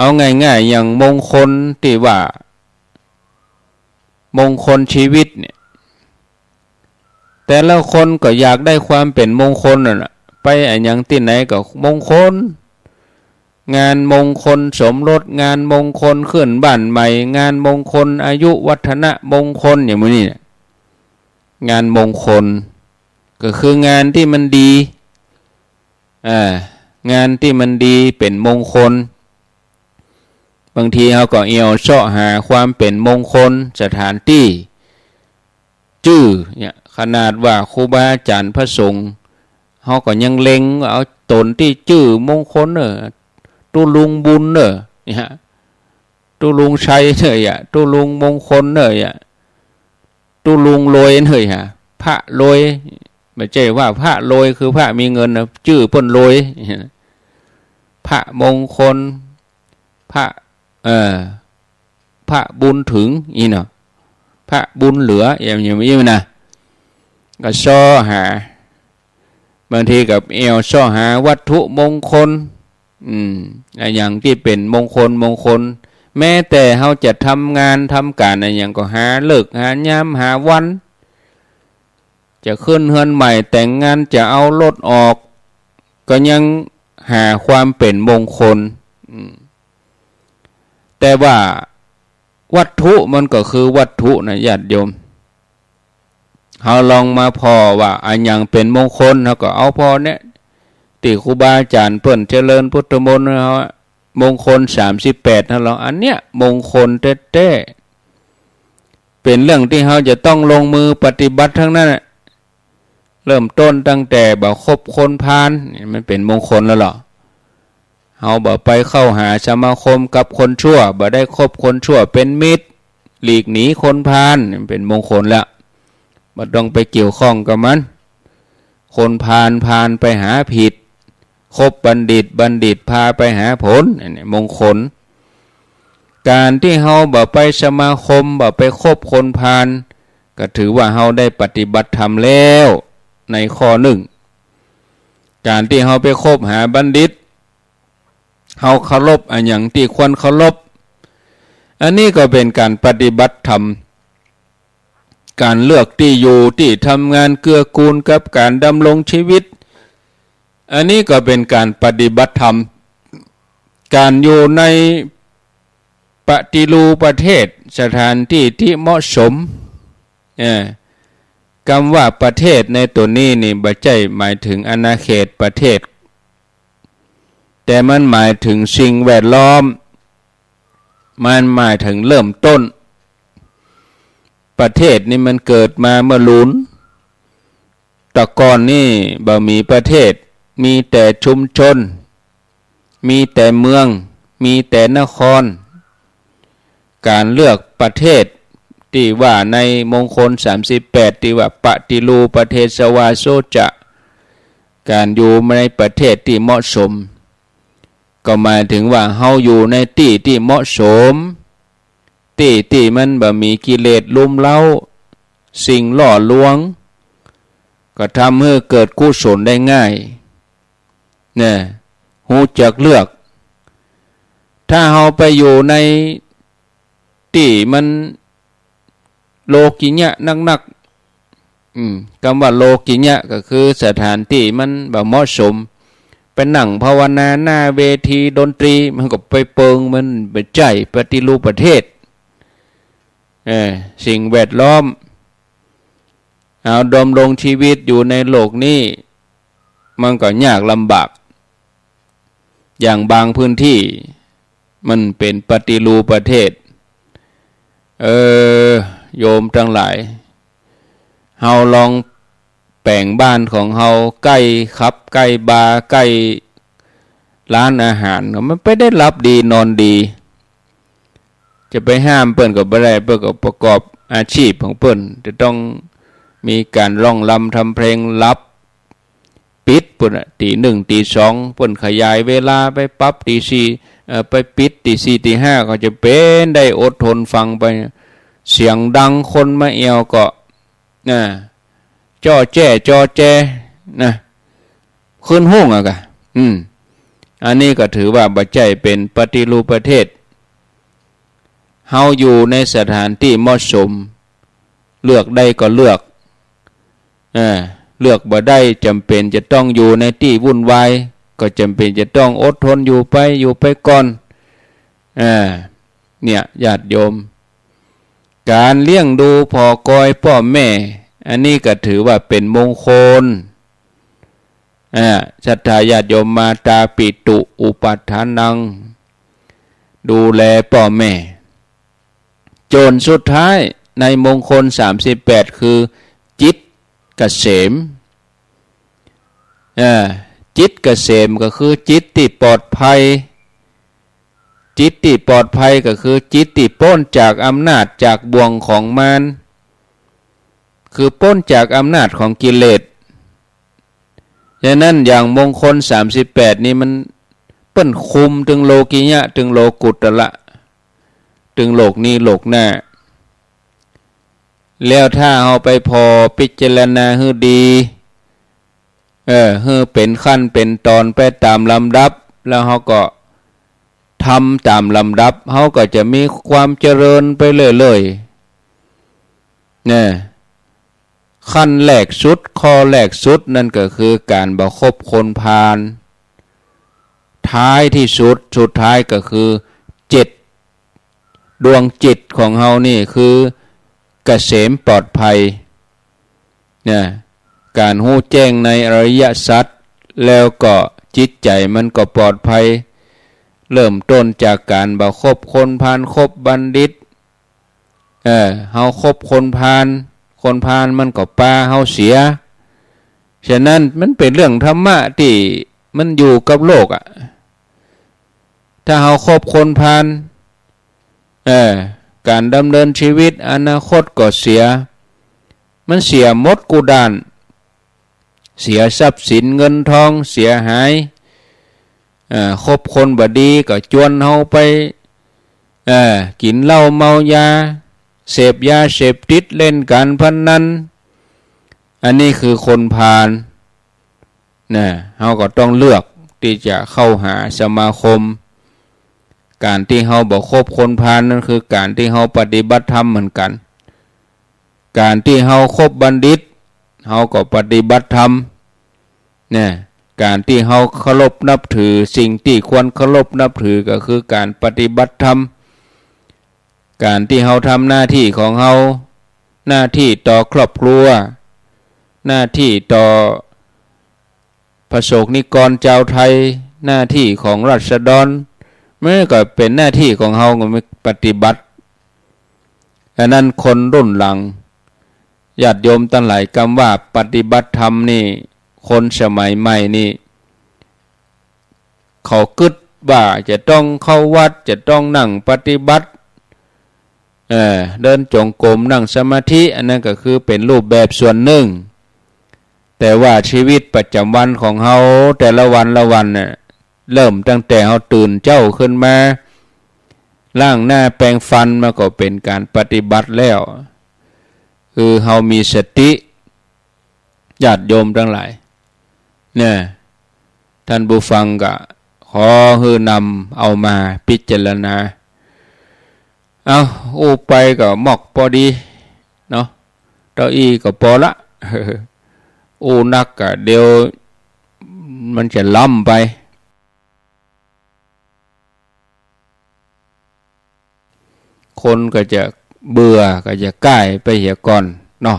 เอาง่ายๆ อย่างมงคลตี้ว่า มงคลจีวิตเนี่ย แต่ละคนก็อยากได้ความเป๋นมงคลนั่นแหละ ไปอะหยังตี้ไหนก็มงคล งานมงคลสมรส งานมงคลขึ้นบ้านใหม่ งานมงคลอายุวัฒนมงคล อย่างนี้เนี่ย งานมงคล ก็คืองานตี้มันดี อ่า งานตี้มันดีเป๋นมงคล บางทีเฮาก็แอ่วเซาะหาความเป๋นมงคล สถานตี้ จื้อเนี่ย ขนาดว่าครูบาอาจ๋ารย์พระสงฆ์ เฮาก็ยังเล็งว่าเอาต๋นตี้จื้อมงคลเน่อ ตุ๊ลุงบุญเน่อ เนี่ย ตุ๊ลุงชัยเน่อ อย่า ตุ๊ลุงมงคลเน่อ อย่า ตุ๊ลุงรวยเน่อ อย่า พระรวย บ่ใจ้ว่าพระรวยคือพระมีเงินนะ จื้อเปิ้นรวย พระมงคล พระ เอ่อ พระบุญถึง อี้เนาะ พระบุญเหลือ อย่าง อย่างนี้นะ ก็เซาะหา บางทีก็แอ่วเซาะหาวัตถุมงคล อืม อะหยังตี้เป๋นมงคล มงคล แม้แต่เฮาจะทำงานทำก๋านอะหยังก็หาฤกษ์หายามหาวัน จะขึ้นเฮือนใหม่แต่งงาน จะเอารถออก ก็ยังหาความเป๋นมงคล อืม แต่ว่าวัตถุมันก็คือวัตถุนะญาติโยม เฮาลองมาผ่อว่าอะหยังเป๋นมงคล เฮาก็เอาผ่อเนี่ย ตี้ครูบาอาจ๋ารย์เปิ้นเจริญพุทธมนต์เฮาอะ มงคลสามสิบแปดนั่นแหละ อันเนี้ยมงคลแต๊ๆ เป๋นเรื่องตี้เฮาจะต้องลงมือปฏิบัติตังนั้นน่ะ เริ่มต้นตั้งแต่บ่คบคนพาล นี่มันเป๋นมงคลแล้วเหรอ เฮาบ่ไปเข้าหาสมาคมกับคนชั่ว บ่ได้คบคนชั่วเป๋นมิตร หลีกหนีคนพาล นี่มันเป๋นมงคลแล้ว บ่ต้องไปเกี่ยวข้องกับมัน คนพาลพาไปหาผิด คบบัณฑิต บัณฑิตพาไปหาผล อันนี้มงคล ก๋านตี้เฮาบ่ไปสมาคม บ่ไปคบคนพาล ก็ถือว่าเฮาได้ปฏิบัติธรรมแล้วในข้อนึ่ง ก๋านตี้เฮาไปคบหาบัณฑิต เฮาเคารพอะหยังตี้ควรเคารพ อันนี้ก็เป๋นก๋านปฏิบัติธรรม ก๋านเลือกตี้อยู่ตี้ทำงานเกื้อกูลกับก๋านดำรงจีวิต อันนี้ก็เป๋นก๋านปฏิบัติธรรม ก๋านอยู่ในปฏิรูปประเทศ สถานตี้ตี้เหมาะสม เออ กำว่าประเทศในตั๋วนี้นี่บ่ใจ้หมายเถิงอาณาเขตประเทศ แต่มันหมายเถิงสิ่งแวดล้อม มันหมายเถิงเริ่มต้น ประเทศนี่มันเกิดมาเมื่อลุน แต่ก่อนนี่บ่มีประเทศ มีแต่ชุมชน มีแต่เมือง มีแต่นคร ก๋านเลือกประเทศตี้ว่าในมงคลสามสิบแปดตี้ว่าปฏิรูปประเทศวาโสจะ ก๋านอยู่ในประเทศตี้เหมาะสม ก็หมายเถิงว่าเฮาอยู่ในตี้ตี้เหมาะสม ตี้ตี้มันบ่มีกิเลสรุมเร้า สิ่งล่อลวง ก็ทำหื้อเกิดกุศลได้ง่าย เนี่ย ฮู้จักเลือก ถ้าเฮาไปอยู่ในตี้มันโลกิยะนักๆ อืม กำว่าโลกิยะก็คือสถานตี้มันบ่เหมาะสม ไปนั่งภาวนาหน้าเวทีดนตรี มันก็ไปเปิง มันบ่ใจ้ปฏิรูปประเทศ เออ สิ่งแวดล้อม เอาดำรงจีวิตอยู่ในโลกนี้ มันก็ยากลำบาก อย่างบางพื้นตี้ มันเป๋นปฏิรูปประเทศ เออ โยมตังหลาย เฮาลองแป๋งบ้านของเฮาใก้ขับ ใก้บาร์ ใก้ ร้านอาหาร มันไปได้หลับดีนอนดี จะไปห้ามเปิ้นก็บ่ได้ เปิ้นก็ประกอบอาชีพของเปิ้น จะต้องมีก๋านร้องรำทำเพลง หลับ ปิดปู้นน่ะ ตี๋หนึ่งตี๋สอง เปิ้นขยายเวลาไปปรับตี๋สี่ เอ่อ ไปปิดตี๋สี่ตี๋ห้า ก็จะเป๋นได้อดทนฟังไป เสียงดัง คนมาแอ่วก็ นะ จ้อแจ้จ้อแจ นะ ครื้นฮุ่งอะกะ อืม อันนี้ก็ถือว่าบ่ใจ้เป๋นปฏิรูปประเทศ เฮาอยู่ในสถานตี้เหมาะสม เลือกได้ก็เลือก เออ เลือกบ่ได้ จ๋ำเป๋นจะต้องอยู่ในตี้วุ่นวาย ก็จ๋ำเป๋นจะต้องอดทนอยู่ไป อยู่ไปก่อน เออ เนี่ย ญาติโยม ก๋านเลี้ยงดูผ่อกอยป้อแม่ อันนี้ก็ถือว่าเป๋นมงคล อ่า ศรัทธาญาติโยม มาตาปิตุอุปัฏฐานัง ดูแลป้อแม่ จ๋นสุดท้ายในมงคลสามสิบแปด คือจิตเกษม เออ จิตเกษมก็คือจิตตี้ปลอดภัย จิตตี้ปลอดภัยก็คือจิตตี้ป๊นจากอำนาจ จากบ่วงของมาร คือป๊นจากอำนาจของกิเลส ฉะนั้นอย่างมงคลสามสิบแปดนี่มัน เปิ้นคุมตึงโลกิยะ ตึงโลกุตตระ ตึงโลกนี้โลกหน้า แล้วถ้าเฮาไปผ่อพิจารณาหื้อดี เออ หื้อเป๋นขั้นเป๋นตอนไปต๋ามลำดับ แล้วเฮาก็ทำต๋ามลำดับ เฮาก็จะมีความเจริญไปเรื่อยๆ เนี่ย ขั้นแรกสุด ข้อแรกสุดนั่นก็คือก๋านบ่คบคนพาล ท้ายตี้สุด สุดท้ายก็คือจิต ดวงจิตของเฮานี่คือเกษมปลอดภัย เนี่ย ก๋านฮู้แจ้งในอริยสัจ แล้วก็จิตใจ๋มันก็ปลอดภัย เริ่มต้นจากก๋านบ่คบคนพาล คบบัณฑิต เออ เฮาคบคนพาล คนพาลมันก็ปาเฮาเสีย ฉะนั้นมันเป๋นเรื่องธรรมะตี้มันอยู่กับโลกอะ ถ้าเฮาคบคนพาล เออ ก๋านดำเนินชีวิตอนาคตก็เสีย มันเสียหมดกู้ด้าน เสียทรัพย์สินเงินทองเสียหาย เอ่อ คบคนบ่ดีก็จวนเฮาไป เอ่อ กิ๋นเหล้าเมายา เสพยาเสพติด เล่นก๋านพนัน อันนี้คือคนพาล นะ เฮาก็ต้องเลือกตี้จะเข้าหาสมาคม ก๋านตี้เฮาบ่คบคนพาลนั่นคือก๋านตี้เฮาปฏิบัติธรรมเหมือนกั๋น ก๋านตี้เฮาคบบัณฑิต เฮาก็ปฏิบัติธรรม เนี่ย ก๋านตี้เฮาเคารพนับถือ สิ่งตี้ควรเคารพนับถือก็คือก๋านปฏิบัติธรรม ก๋านตี้เฮาทำหน้าตี้ของเฮา หน้าตี้ต่อครอบครัว หน้าตี้ต่อพระสงฆ์นิกรจาวไทย หน้าตี้ของราษฎร มันก็เป๋นหน้าตี้ของเฮา ก็ปฏิบัติ อันนั้นคนรุ่นหลัง ญาติโยมตังหลาย กำว่าปฏิบัติธรรมนี่ คนสมัยใหม่นี่ เขากึ๊ดว่าจะต้องเข้าวัด จะต้องนั่งปฏิบัติ เอ่อ เดินจงกรม นั่งสมาธิ อันนั้นก็คือเป๋นรูปแบบส่วนนึ่ง แต่ว่าชีวิตประจ๋ำวันของเฮาแต่ละวันละวันน่ะ เริ่มตั้งแต่เฮาตื่นเจ๊าขึ้นมา ล้างหน้าแปรงฟัน มันก็เป๋นก๋านปฏิบัติแล้ว คือเฮามีสติ ญาติโยมตังหลาย เนี่ย ต้านผู้ฟังก็ขอหื้อนำเอามาพิจารณา เอ้า อู้ไปก็มอกปอดีเนาะ เต้าอี้ก็ปอละ อู้นักก็เดี๋ยวมันจะล้ำไป คนก็จะเบื่อ ก็จะก้ายไปเหียก่อนเนาะ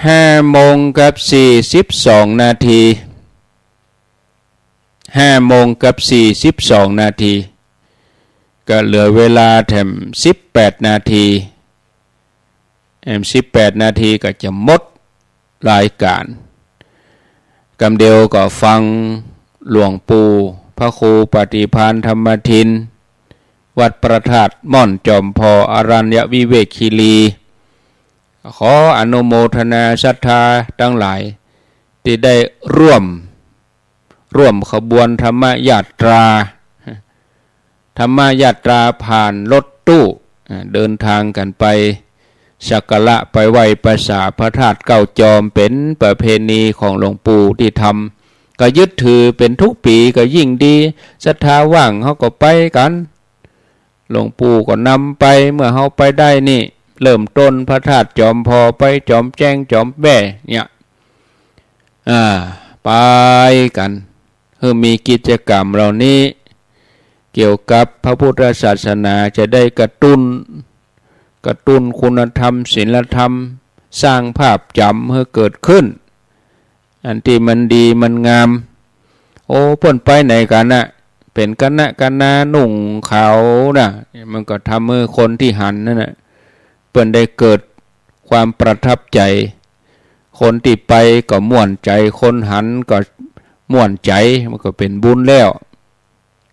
ห้าโมงกับสี่สิบสองนาที ห้าโมงกับสี่สิบสองนาที ก็เหลือเวลาแถมสิบแปดนาที แถมสิบแปดนาทีก็จะหมดรายก๋าน กำเดียวก็ฟัง หลวงปู่พระครูปฏิภาณธรรมทิน วัดพระธาตุม่อนจอมพอ อรัญญวิเวกคีรี ขออนุโมทนาศรัทธาตังหลาย ตี้ได้ร่วม ร่วมขบวนธรรมยาตรา ธรรมยาตราผ่านรถตู้ อ่า เดินทางกั๋นไปสักการะไปไหว้ประสาพระธาตุเก้าจอม เป๋นประเพณีของหลวงปู่ตี้ทำ ก็ยึดถือเป๋นทุกปี๋ก็ยิ่งดี ศรัทธาว่างเฮาก็ไปกั๋น หลวงปู่ก็นำไป เมื่อเฮาไปได้นี่ เริ่มต้นพระธาตุจอมพอ ไปจอมแจ้งจอมแว่เนี่ย อ่า ไปกั๋น คือมีกิจกรรมเหล่านี้ เกี่ยวกับพระพุทธศาสนาจะได้กระตุ้น กระตุ้นคุณธรรมศีลธรรม สร้างภาพจ๋ำหื้อเกิดขึ้น อันตี้มันดีมันงาม โอ้ เปิ้นไปไหนกั๋นนะ เป๋นคณะคณะนุ่งขาวนะ มันก็ทำหื้อคนตี้หันนั่นนะ เปิ้นได้เกิดความประทับใจ๋ คนตี้ไปก็ม่วนใจ๋ คนหันก็ม่วนใจ๋ มันก็เป๋นบุญแล้ว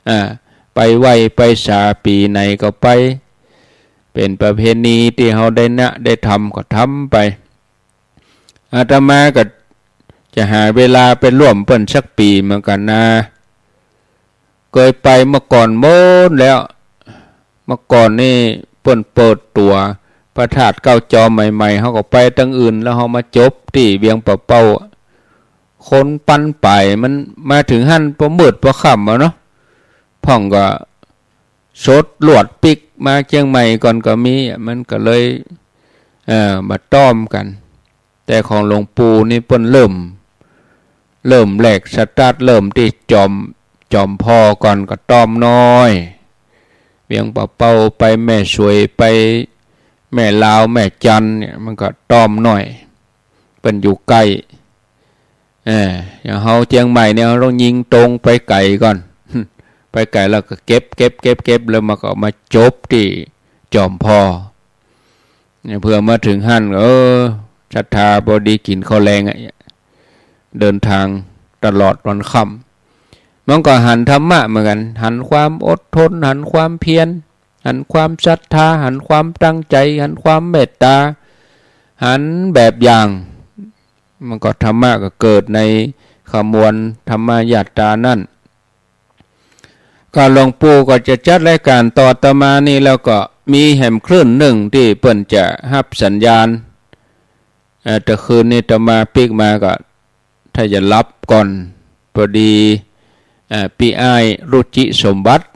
อ่า ไปไหว้ไปสาปี๋ไหนก็ไป เป๋นประเพณีตี้เฮาได้นะได้ทำก็ทำไป อาตมาก็จะหาเวลาไปร่วมเปิ้นสักปี๋เหมือนกั๋นนา เกยไปเมื่อก่อนโม้นแล้ว เมื่อก่อนนี่เปิ้นเปิดตั๋วพระธาตุเก้าจอมใหม่ๆ เฮาก็ไปตังอื่น แล้วเฮามาจบตี้เวียงป่าเป้า คนปันป๋าย มันมาเถิงหั้นปอมืดปอค่ำเอาเนาะ พ่องก็สดลวดปิ๊กมาเจียงใหม่ก่อนก็มี มันก็เลย เอ่อ มาต้อมกั๋น แต่ของหลวงปู่นี่เปิ้นเริ่ม เริ่มแรกสตาร์ทเริ่มตี้จอม จอมพอก่อนก็ต้อมน้อย เวียงป่าเป้าไปแม่สวย ไปแม่ลาวแม่จันเนี่ย มันก็ต้อมน้อย เปิ้นอยู่ใก้ เออ อย่างเฮาเจียงใหม่เนี่ย เฮาต้องยิงตรงไปไก๋ก่อน ไปไก๋แล้วก็เก็บ เก็บ เก็บ เก็บ แล้วมันก็มาจบตี้จอมพอ เนี่ย เพื่อมาเถิงหั้น เออ ศรัทธาพอดีกิ๋นข้าวแลงอะ เดินทางตลอดวันค่ำ มันก็หันธรรมะเหมือนกั๋น หันความอดทน หันความเพียร หันความศรัทธา หันความตั้งใจ๋ หันความเมตต๋า หันแบบอย่าง มันก็ธรรมะก็เกิดในขบวนธรรมยาตรานั้น ก็หลวงปู่ก็จะจัดรายก๋านต่ออาตมานี่ แล้วก็มีแหมคลื่นนึ่งตี้เปิ้นจะฮับสัญญาณ เอ่อ แต่คืนนี้อาตมาปิ๊กมาก็ ถ้าจะหลับก่อน พอดี เอ่อ ปี้อ้ายรุจิสมบัติ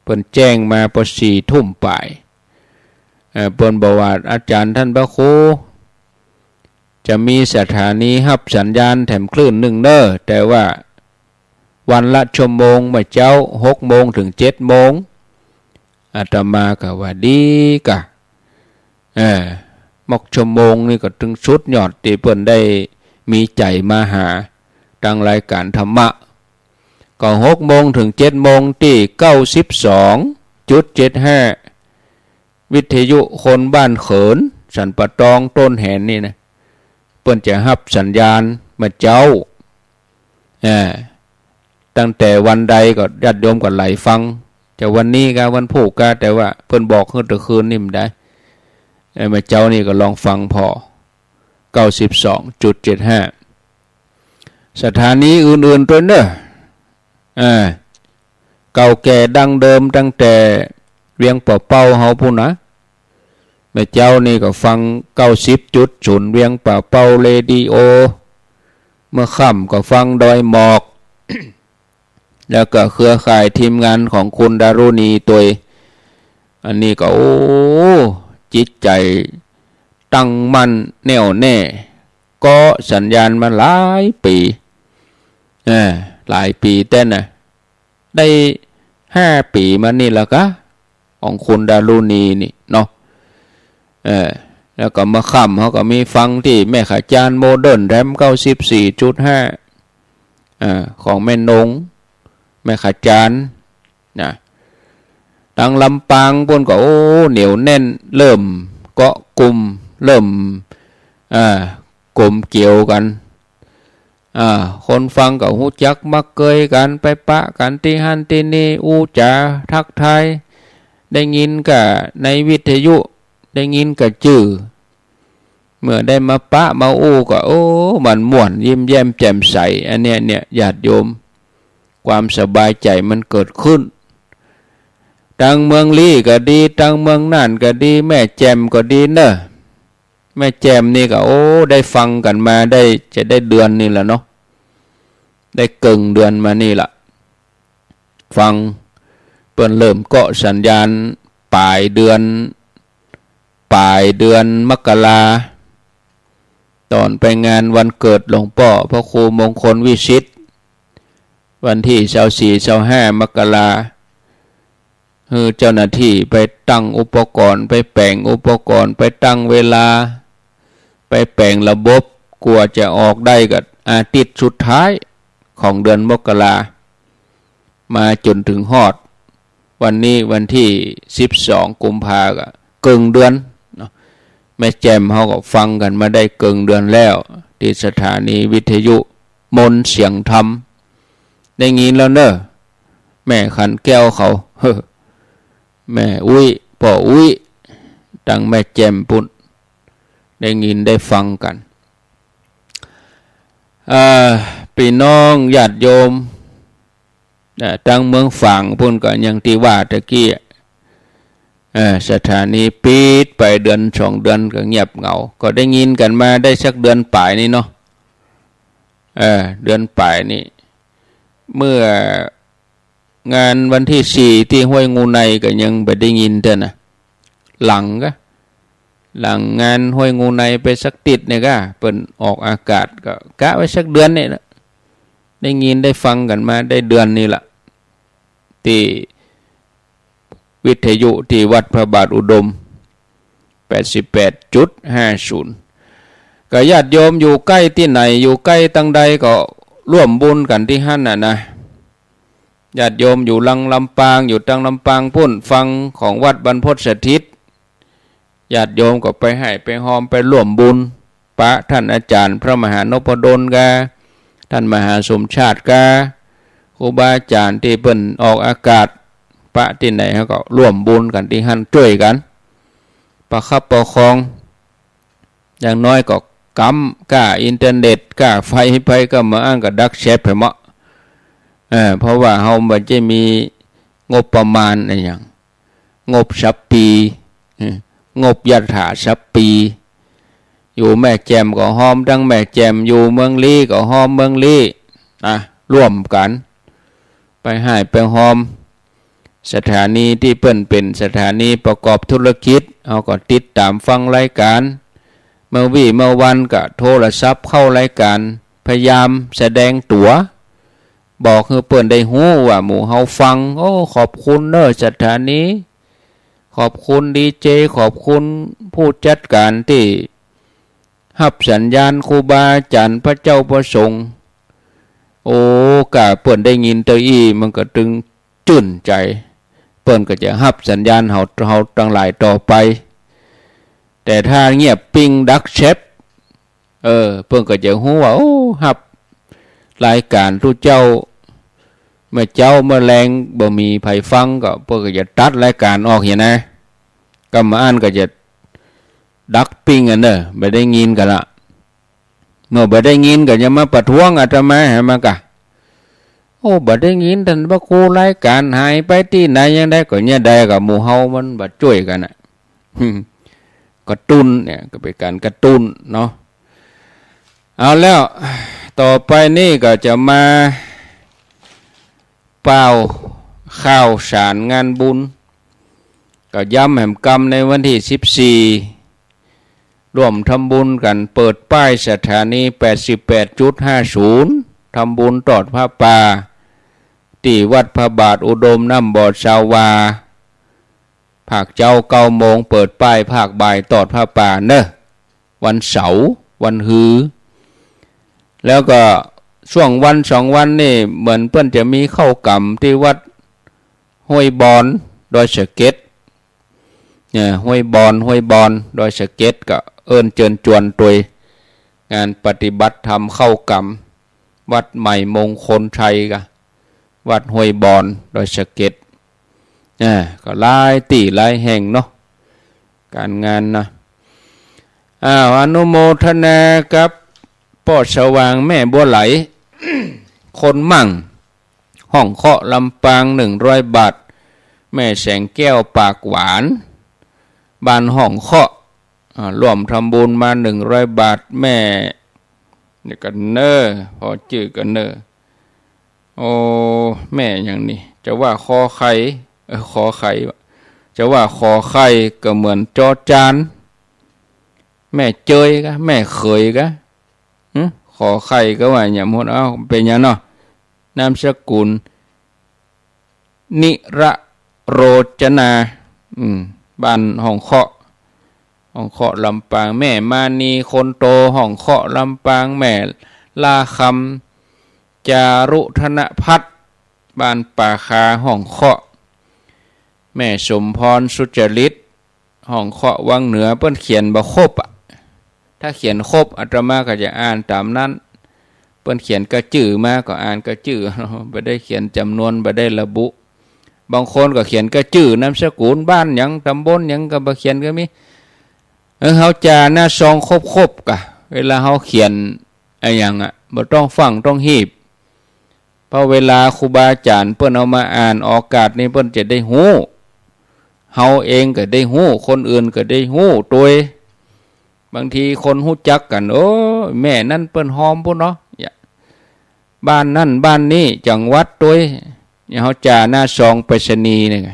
เปิ้นแจ้งมาปอสี่ทุ่มป๋าย เอ่อ เปิ้นบอกว่า อาจ๋ารย์ต้านพระครู จะมีสถานีฮับสัญญาณแถมคลื่นนึ่งเน่อ แต่ว่าวันละชั่วโมง เมื่อเจ๊าหกโมงเถิงเจ็ดโมง อาตมาก็ว่าดีก่ะ เออ มอกชั่วโมงนี่ก็ตึงสุดยอดตี้เปิ้นได้มีใจ๋มาหาตังรายก๋านธรรมะ ก็หกโมงเถิงเจ็ดโมงตี้เก้าสิบสองจุดเจ็ดห้า วิทยุคนบ้านเขิน สันป่าตอง ต้นแหนนี่นะ เปิ้นจะฮับสัญญาณเมื่อเจ๊า เออ ตั้งแต่วันใดก็ญาติโยมก็ไหลฟัง จะวันนี้กาวันพูกกา แต่ว่าเปิ้นบอกหื้อแต่คืนนี่มันได้ เออ เมื่อเจ๊านี่ก็ลองฟังผ่อ เก้าสิบสองจุดเจ็ดห้า สถานีอื่นๆ ตวยเน่อ เออ เก่าแก่ดั้งเดิมตั้งแต่เวียงป่าเป้าเฮาปู้นนะ เมื่อเจ๊านี่ก็ฟังเก้าสิบจุดศูนย์ เวียงป่าเป้าเรดิโอ เมื่อค่ำก็ฟังดอยหมอก แล้วก็เครือข่ายทีมงานของคุณดารุณีตวย อันนี้ก็ โอ้ จิตใจ๋ตั้งมั่นแน่วแน่ ก็สัญญาณมาหลายปี๋ เออ หลายปี๋แต๊นะ ได้ห้าปี๋มานี่แล้วกา ของคุณดารุณีนี่เนาะ เออ แล้วก็เมื่อค่ำเฮาก็มีฟังตี้แม่ขจารย์โมเดิร์นแถมเก้าสิบสี่จุดห้า เออ ของแม่นง แม่ขจารย์นะ ตังลำปางปู้นก็ โอ้ เหนียวแน่น เริ่มเกาะกุม เริ่ม เอ่อ ก๋มเกี่ยวกั๋น อ่า คนฟังก็ฮู้จักมักเกยกั๋น ไปปะกั๋นตี้หั้นตี้นี่ อู้จ๋าทักทาย ได้ยินก้าในวิทยุ ได้ยินก้าจื้อ เมื่อได้มาปะมาอู้ก็ โอ้ มันม่วน ยิ้มแย้มแจ่มใส อันเนี้ย เนี่ย ญาติโยม ความสบายใจ๋มันเกิดขึ้น ตังเมืองลี้ก็ดี ตังเมืองน่านก็ดี แม่แจ่มก็ดีเน่อ แม่แจ่มนี่ก็ โอ้ ได้ฟังกั๋นมาได้ จะได้เดือนนี่ละเนาะ ได้เกิ่งเดือนมานี่ละ ฟัง เปิ้นเริ่มเกาะสัญญาณป๋ายเดือน ป๋ายเดือนมกรา ต๋อนไปงานวันเกิดหลวงป้อพระครูมงคลวิสิทธิ์ วันตี้ซาวสี่ ซาวห้า มกรา หื้อเจ้าหน้าตี้ไปตั้งอุปกรณ์ ไปแป๋งอุปกรณ์ ไปตั้งเวลา ไปแป๋งระบบ กว่าจะออกได้ก็อาทิตย์สุดท้ายของเดือนมกรา มาจ๋นเถิงฮอดวันนี้วันตี้สิบสองกุมภาก็เกิ่งเดือนเนาะ แม่แจ่มเฮาก็ฟังกั๋นมาได้เกิ่งเดือนแล้ว ตี้สถานีวิทยุมนต์เสียงธรรม ได้ยินแล้วเน่อ แม่ขันแก้วเขา แม่อุ๊ย ป้ออุ๊ย ตังแม่แจ่มปุ้น ได้ยินได้ฟังกั๋น เอ่อ ปี้น้องญาติโยม เอ่อ ตังเมืองฝางปุ้นก็อย่างตี้ว่าตะกี้ เอ่อ สถานีปิดไปเดือนสองเดือนก็เงียบเหงา ก็ได้ยินกั๋นมาได้สักเดือนป๋ายนี่เนาะ เอ่อ เดือนป๋ายนี่ เมื่องานวันตี้สี่ตี้ห้วยงูในก็ยังบ่ได้ยินเตื้อนะ หลังกา หลังงานห้วยงูในไปสักติ๊ดเนี่ยกา เปิ้นออกอากาศก็กะไว้สักเดือนนี่ละ ได้ยินได้ฟังกั๋นมาได้เดือนนี่ละ ตี้วิทยุตี้วัดพระบาทอุดม แปดสิบแปดจุดห้าศูนย์ ก็ญาติโยมอยู่ใก้ตี้ไหน อยู่ใก้ตังใดก็ร่วมบุญกั๋นตี้หั้นน่ะนะ ญาติโยมอยู่ตังลำปาง อยู่ตังลำปางปุ้น ฟังของวัดบรรพตสถิต ญาติโยมก็ไปฮ้ายไปฮอมไปร่วมบุญ ปะต้านอาจ๋ารย์พระมหานพดลกา ต้านมหาสมชาติกา ครูบาอาจ๋ารย์ตี้เปิ้นออกอากาศ ปะตี้ไหนเฮาก็ร่วมบุญกั๋นตี้หั้น จ้วยกั๋น ประคับประคอง อย่างน้อยก็ก๊ำก้าอินเทอร์เน็ต ก้าไฟไป ก็บ่อั้นก็ดักแชทไปเมาะ เออ เพราะว่าเฮาบ่ได้มีงบประมาณอะหยัง งบสัปปี เออ งบยถาสัปปี อยู่แม่แจ่มก็ฮอมตังแม่แจ่ม อยู่เมืองลี้ก็ฮอมเมืองลี้ นะ ร่วมกั๋น ไปฮ้ายไปฮอม สถานีตี้เปิ้นเป๋นสถานีประกอบธุรกิจ เฮาก็ติดต๋ามฟังรายก๋าน เมื่อวี้เมื่อวันก็โทรศัพท์เข้ารายก๋าน พยายามแสดงตั๋ว บอกหื้อเปิ้นได้ฮู้ว่าหมู่เฮาฟัง โอ้ ขอบคุณเน่อสถานี ขอบคุณดีเจ ขอบคุณผู้จัดก๋านตี้ฮับสัญญาณครูบาอาจ๋ารย์พระเจ้าพระสงฆ์ โอ้ ก้าเปิ้นได้ยินเต้าอี้ มันก็ตึงจื้นใจ๋ เปิ้นก็จะฮับสัญญาณเฮา เฮาตังหลายต่อไป แต่ถ้าเงียบปิ้งดักแชท เออ เปิ้นก็จะฮู้ว่า โอ้ ฮับรายก๋านตุ๊เจ้า เมื่อเจ๊าเมื่อแลงบ่มีใผฟังก็ เปิ้นก็จะตัดรายก๋านออกหั้นนะ ก็บ่อั้นก็จะดักปิ้งอันเน่อ บ่ได้ยินกั๋นละ เมื่อบ่ได้ยินก็จะมาประท้วงอาตมาหั้นมากะ โอ้ บ่ได้ยินต้านพระครู รายก๋านหายไปตี้ไหน อย่างใดก็เนี่ยใดก็หมู่เฮามันบ่จ้วยกั๋นน่ะ กระตุ้นเนี่ย ก็เป๋นก๋านกระตุ้นเนาะ เอาแล้ว ต่อไปนี่ก็จะมา ป้าวข่าวสารงานบุญ ก็ย้ำแหมกำในวันตี้สิบสี่ ร่วมทำบุญกั๋นเปิดป้ายสถานี แปดสิบแปดจุดห้าศูนย์ ทำบุญตอดผ้าป่า ตี้วัดพระบาทอุดมน้ำบ่อซาวา ภาคเจ๊าเก้าโมง เปิดป้ายภาคบ่ายตอดผ้าป่าเน่อ วันเสาร์ วันฮือ แล้วก็ช่วงวันสองวันนี่เหมือนเปิ้นจะมีเข้ากรรมตี้วัดห้วยบอน ดอยสะเก็ด เนี่ย ห้วยบอน ห้วยบอน ดอยสะเก็ด ก็เอิ้นเจิญจวนตวย งานปฏิบัติธรรมเข้ากรรม วัดใหม่มงคลชัยกะ วัดห้วยบอน ดอยสะเก็ด อ่า ก็หลายตี้หลายแห่งเนาะ ก๋านงานนะ อ้าว อนุโมทนากับป้อสว่างแม่บัวไหล คนมั่ง ห้องเคาะลำปาง หนึ่งร้อยบาท แม่แสงแก้วปากหวาน บ้านห้องเคาะ อ่า ร่วมทำบุญมา หนึ่งร้อยบาท แม่ เดี๋ยวก่อนเน่อ ขอจื้อก่อนเน่อ โอ้ แม่หยังนี่ จะว่าคอไข่ เออ ขอไข่ จะว่าขอไข่ก็เหมือนจอจาน แม่เจยกะ แม่เขยกะ หึ ขอไข่ก็ว่าอย่างหมด เอ้า เป๋นหยังเนาะ นามสกุล นิรโรจนา อืม บ้านห้องเคาะ ห้องเคาะลำปาง แม่มานีคนโต ห้องเคาะลำปาง แม่ลาคำ จารุธนพัฒน์ บ้านป่าคา ห้องเคาะ แม่สมพร สุจริต ห้องเคาะวังเหนือ เปิ้นเขียนบ่ครบอะ ถ้าเขียนครบ อาตมาก็จะอ่านต๋ามนั้น เปิ้นเขียนกระจื้อมาก็อ่านกระจื้อ บ่ได้เขียนจ๋ำนวน บ่ได้ระบุ บางคนก็เขียนกระจื้อ นามสกุล บ้านหยัง ตำบลหยังก็บ่เขียนก็มี เออ เฮาจ่าหน้าซองครบๆ กะ เวลาเฮาเขียนอะหยังอะ บ่ต้องฟั่งต้องฮีบ เพราะเวลาครูบาอาจ๋ารย์เปิ้นเอามาอ่านออกอากาศนี่ เปิ้นจะได้ฮู้ เฮาเองก็ได้ฮู้ คนอื่นก็ได้ฮู้ตวย บางทีคนฮู้จักกั๋น โอ้ แม่นั้นเปิ้นฮอมปู้นเนาะ บ้านนั้นบ้านนี้ จังหวัดตวย เฮาจ่าหน้าซองไปรษณีย์นี่ไง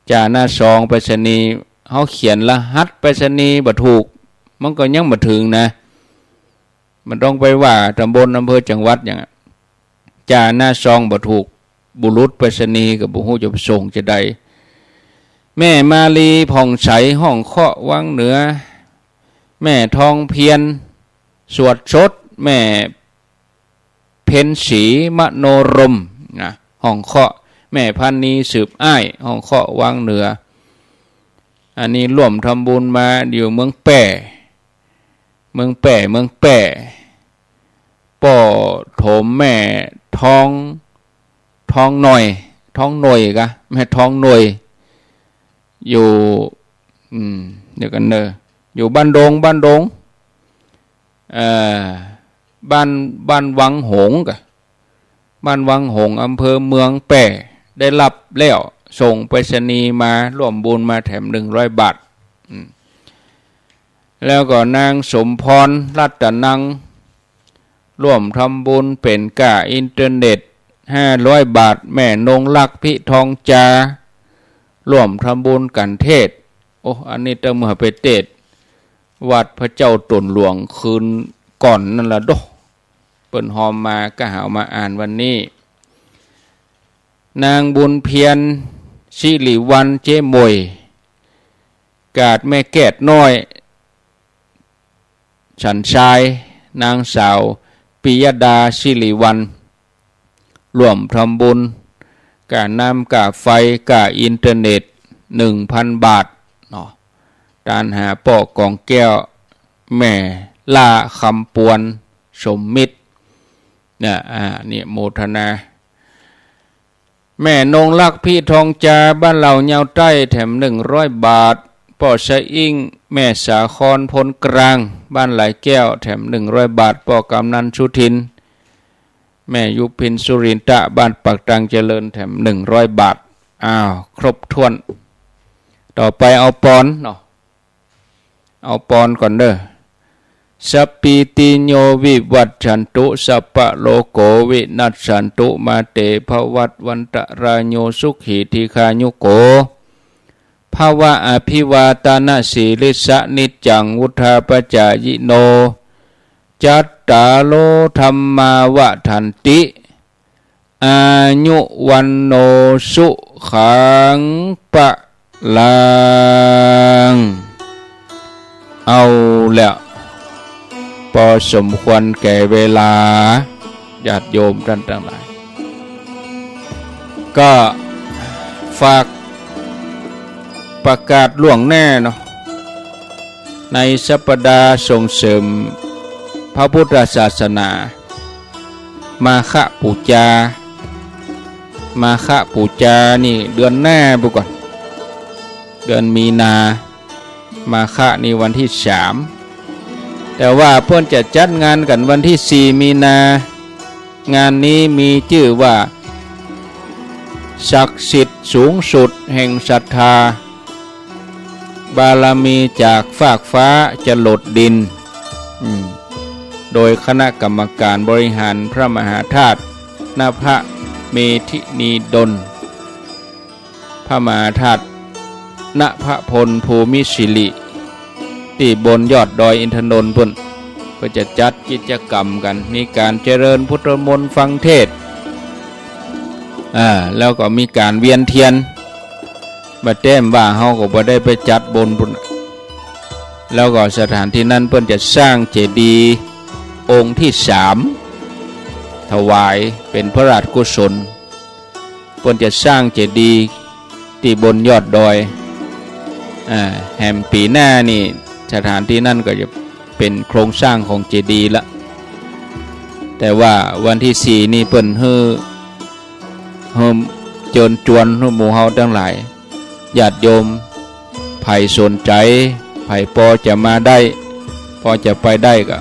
จ่าหน้าซองไปรษณีย์ เฮาเขียนรหัสไปรษณีย์บ่ถูก มันก็ยังบ่เถิงนะ มันต้องไปว่าตำบล อำเภอ จังหวัดหยังอะ จ่าหน้าซองบ่ถูก บุรุษไปรษณีย์ก็บ่ฮู้จะส่งจะใด แม่มาลีผ่องใส ห้องเคาะวังเหนือ แม่ทองเพียร สวดสด แม่เพ็ญศรี มโนรมย์ นะ ห้องเคาะ แม่พันนี สืบอ้าย ห้องเคาะวังเหนือ อันนี้ร่วมทำบุญมา อยู่เมืองแป้ เมืองแป้ เมืองแป้ ป้อโถม แม่ทอง ทองหน่อย ทองหน่อยกะ แม่ทองหน่อย อยู่ อืม เดี๋ยวก่อนเน่อ อยู่บ้านดง บ้านดง เอ่อ บ้าน บ้านวังหงส์กะ บ้านวังหงส์ อำเภอเมืองแป้ ได้รับแล้ว ส่งไปรษณีย์มา ร่วมบุญมาแถม หนึ่งร้อยบาท อืม แล้วก็นางสมพร รัตนัง ร่วมทำบุญเป๋นก้าอินเทอร์เน็ต ห้าร้อยบาท แม่นงรัก พิทองจา ร่วมทำบุญกั๋นเทศน์ โอ้ อันนี้เต้าเมื่อไปเทศน์ วัดพระเจ้าต๋นหลวงคืนก่อนนั่นละโด เปิ้นฮอมมาก็หาเอามาอ่านวันนี้ นางบุญเพียร สิริวัลย์ เจ๊หม่วย กาดแม่แก้ดน้อย สันทราย นางสาวปิยดา สิริวัลย์ ร่วมทำบุญ ก้าน้ำ ก้าไฟ ก้าอินเทอร์เน็ต หนึ่งพันบาท เนาะ ตานหาป้อกองแก้ว แม่ล่าคำปวน สมมิตร นะ อ่า เนี่ย โมทนา แม่นงรัก พิทองจา บ้านเหล่ายาวใต้ แถม หนึ่งร้อยบาท ป้อสะอิ้ง แม่สาคร พลกลาง บ้านหลายแก้ว แถม หนึ่งร้อยบาท ป้อกำนันสุทิน แม่ยุพิน สุรินทะ บ้านปากตังเจริญ แถม หนึ่งร้อยบาท อ้าว ครบถ้วน ต่อไปเอาปอนเนาะ เอาปอนก่อนเด้อ สัพพีติโยวิวัชชันตุ สัพพะโรโควินัสสันตุ มาเตภวัตวันตะราโย สุขีทีฆายุโก ภะวะ อภิวาทะนะสีลิสสะ นิจจังวุฑฒาปะจายิโน จัตตาโร ธัมมา วัฑฒันติ อายุ วัณโณ สุขัง พะลัง เอาแล้ว พอสมควรแก่เวลา ญาติโยมต้านตังหลาย ก็ฝากประกาศล่วงหน้าเนาะ ในสัปดาห์ส่งเสริมพระพุทธศาสนา มาฆปู๋จา มาฆปู๋จานี่เดือนหน้าปู้นก่อน เดือนมีนา มาฆนี่วันตี้สาม แต่ว่าเปิ้นจะจัดงานกั๋นวันตี้สี่มีนา งานนี้มีจื้อว่า ศักดิ์สิทธิ์สูงสุดแห่งศรัทธา บารมีจากฟากฟ้าจรดดิน อืม โดยคณะกรรมการบริหารพระมหาธาตุนภเมธินีดล พระมหาธาตุนภพลภูมิสิริ ตี้บนยอดดอยอินทนนท์ปู้น ก็จะจัดกิจกรรมกั๋น มีก๋านเจริญพุทธมนต์ฟังเทศน์ อ่า แล้วก็มีก๋านเวียนเตียน บ่าแต้มว่าเฮาก็บ่ได้ไปจัดบนปู้น แล้วก็สถานตี้นั้นเปิ้นจะสร้างเจดีย์องค์ตี้สาม ถวายเป๋นพระราชกุศล เปิ้นจะสร้างเจดีย์ตี้บนยอดดอย อ่า แหมปี๋หน้านี่ สถานตี้นั้นก็จะเป๋นโครงสร้างของเจดีย์ละ แต่ว่าวันตี้สี่นี่เปิ้นหื้อ หื้อเจิญจวนหื้อหมู่เฮาตังหลาย ญาติโยม ใผสนใจ๋ ใผปอจะมาได้ ปอจะไปได้ก็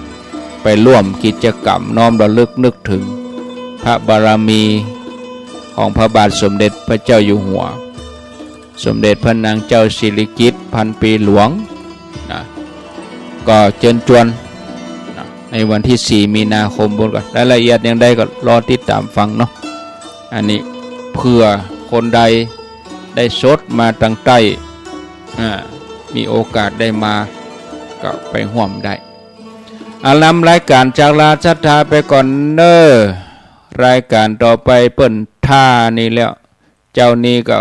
ไปร่วมกิจกรรมน้อมระลึกนึกเถิงพระบารมีของพระบาทสมเด็จพระเจ้าอยู่หัว สมเด็จพระนางเจ้าสิริกิติ์พันปีหลวงนะ ก็เจิญจวนนะ ในวันตี้สี่มีนาคมปู้นก่อน รายละเอียดอย่างใดก็รอติดต๋ามฟังเนาะ อันนี้เผื่อคนใดได้สดมาตังใต้ อ่า มีโอกาสได้มาก็ไปฮ่วมได้ อ่ะ ลำรายก๋านจากลาศรัทธาไปก่อนเน่อ รายก๋านต่อไปเปิ้นถ้านี่แล้ว เจ๊านี้ก็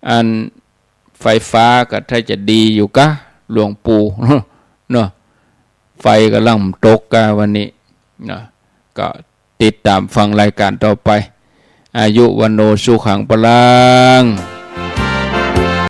อันไฟฟ้าก็ถ้าจะดีอยู่กา หลวงปู่ เนาะ ไฟก่ำลังตกกาวันนี้เนาะ ก็ติดต๋ามฟังรายก๋านต่อไป อายุวัณโณสุขังพลัง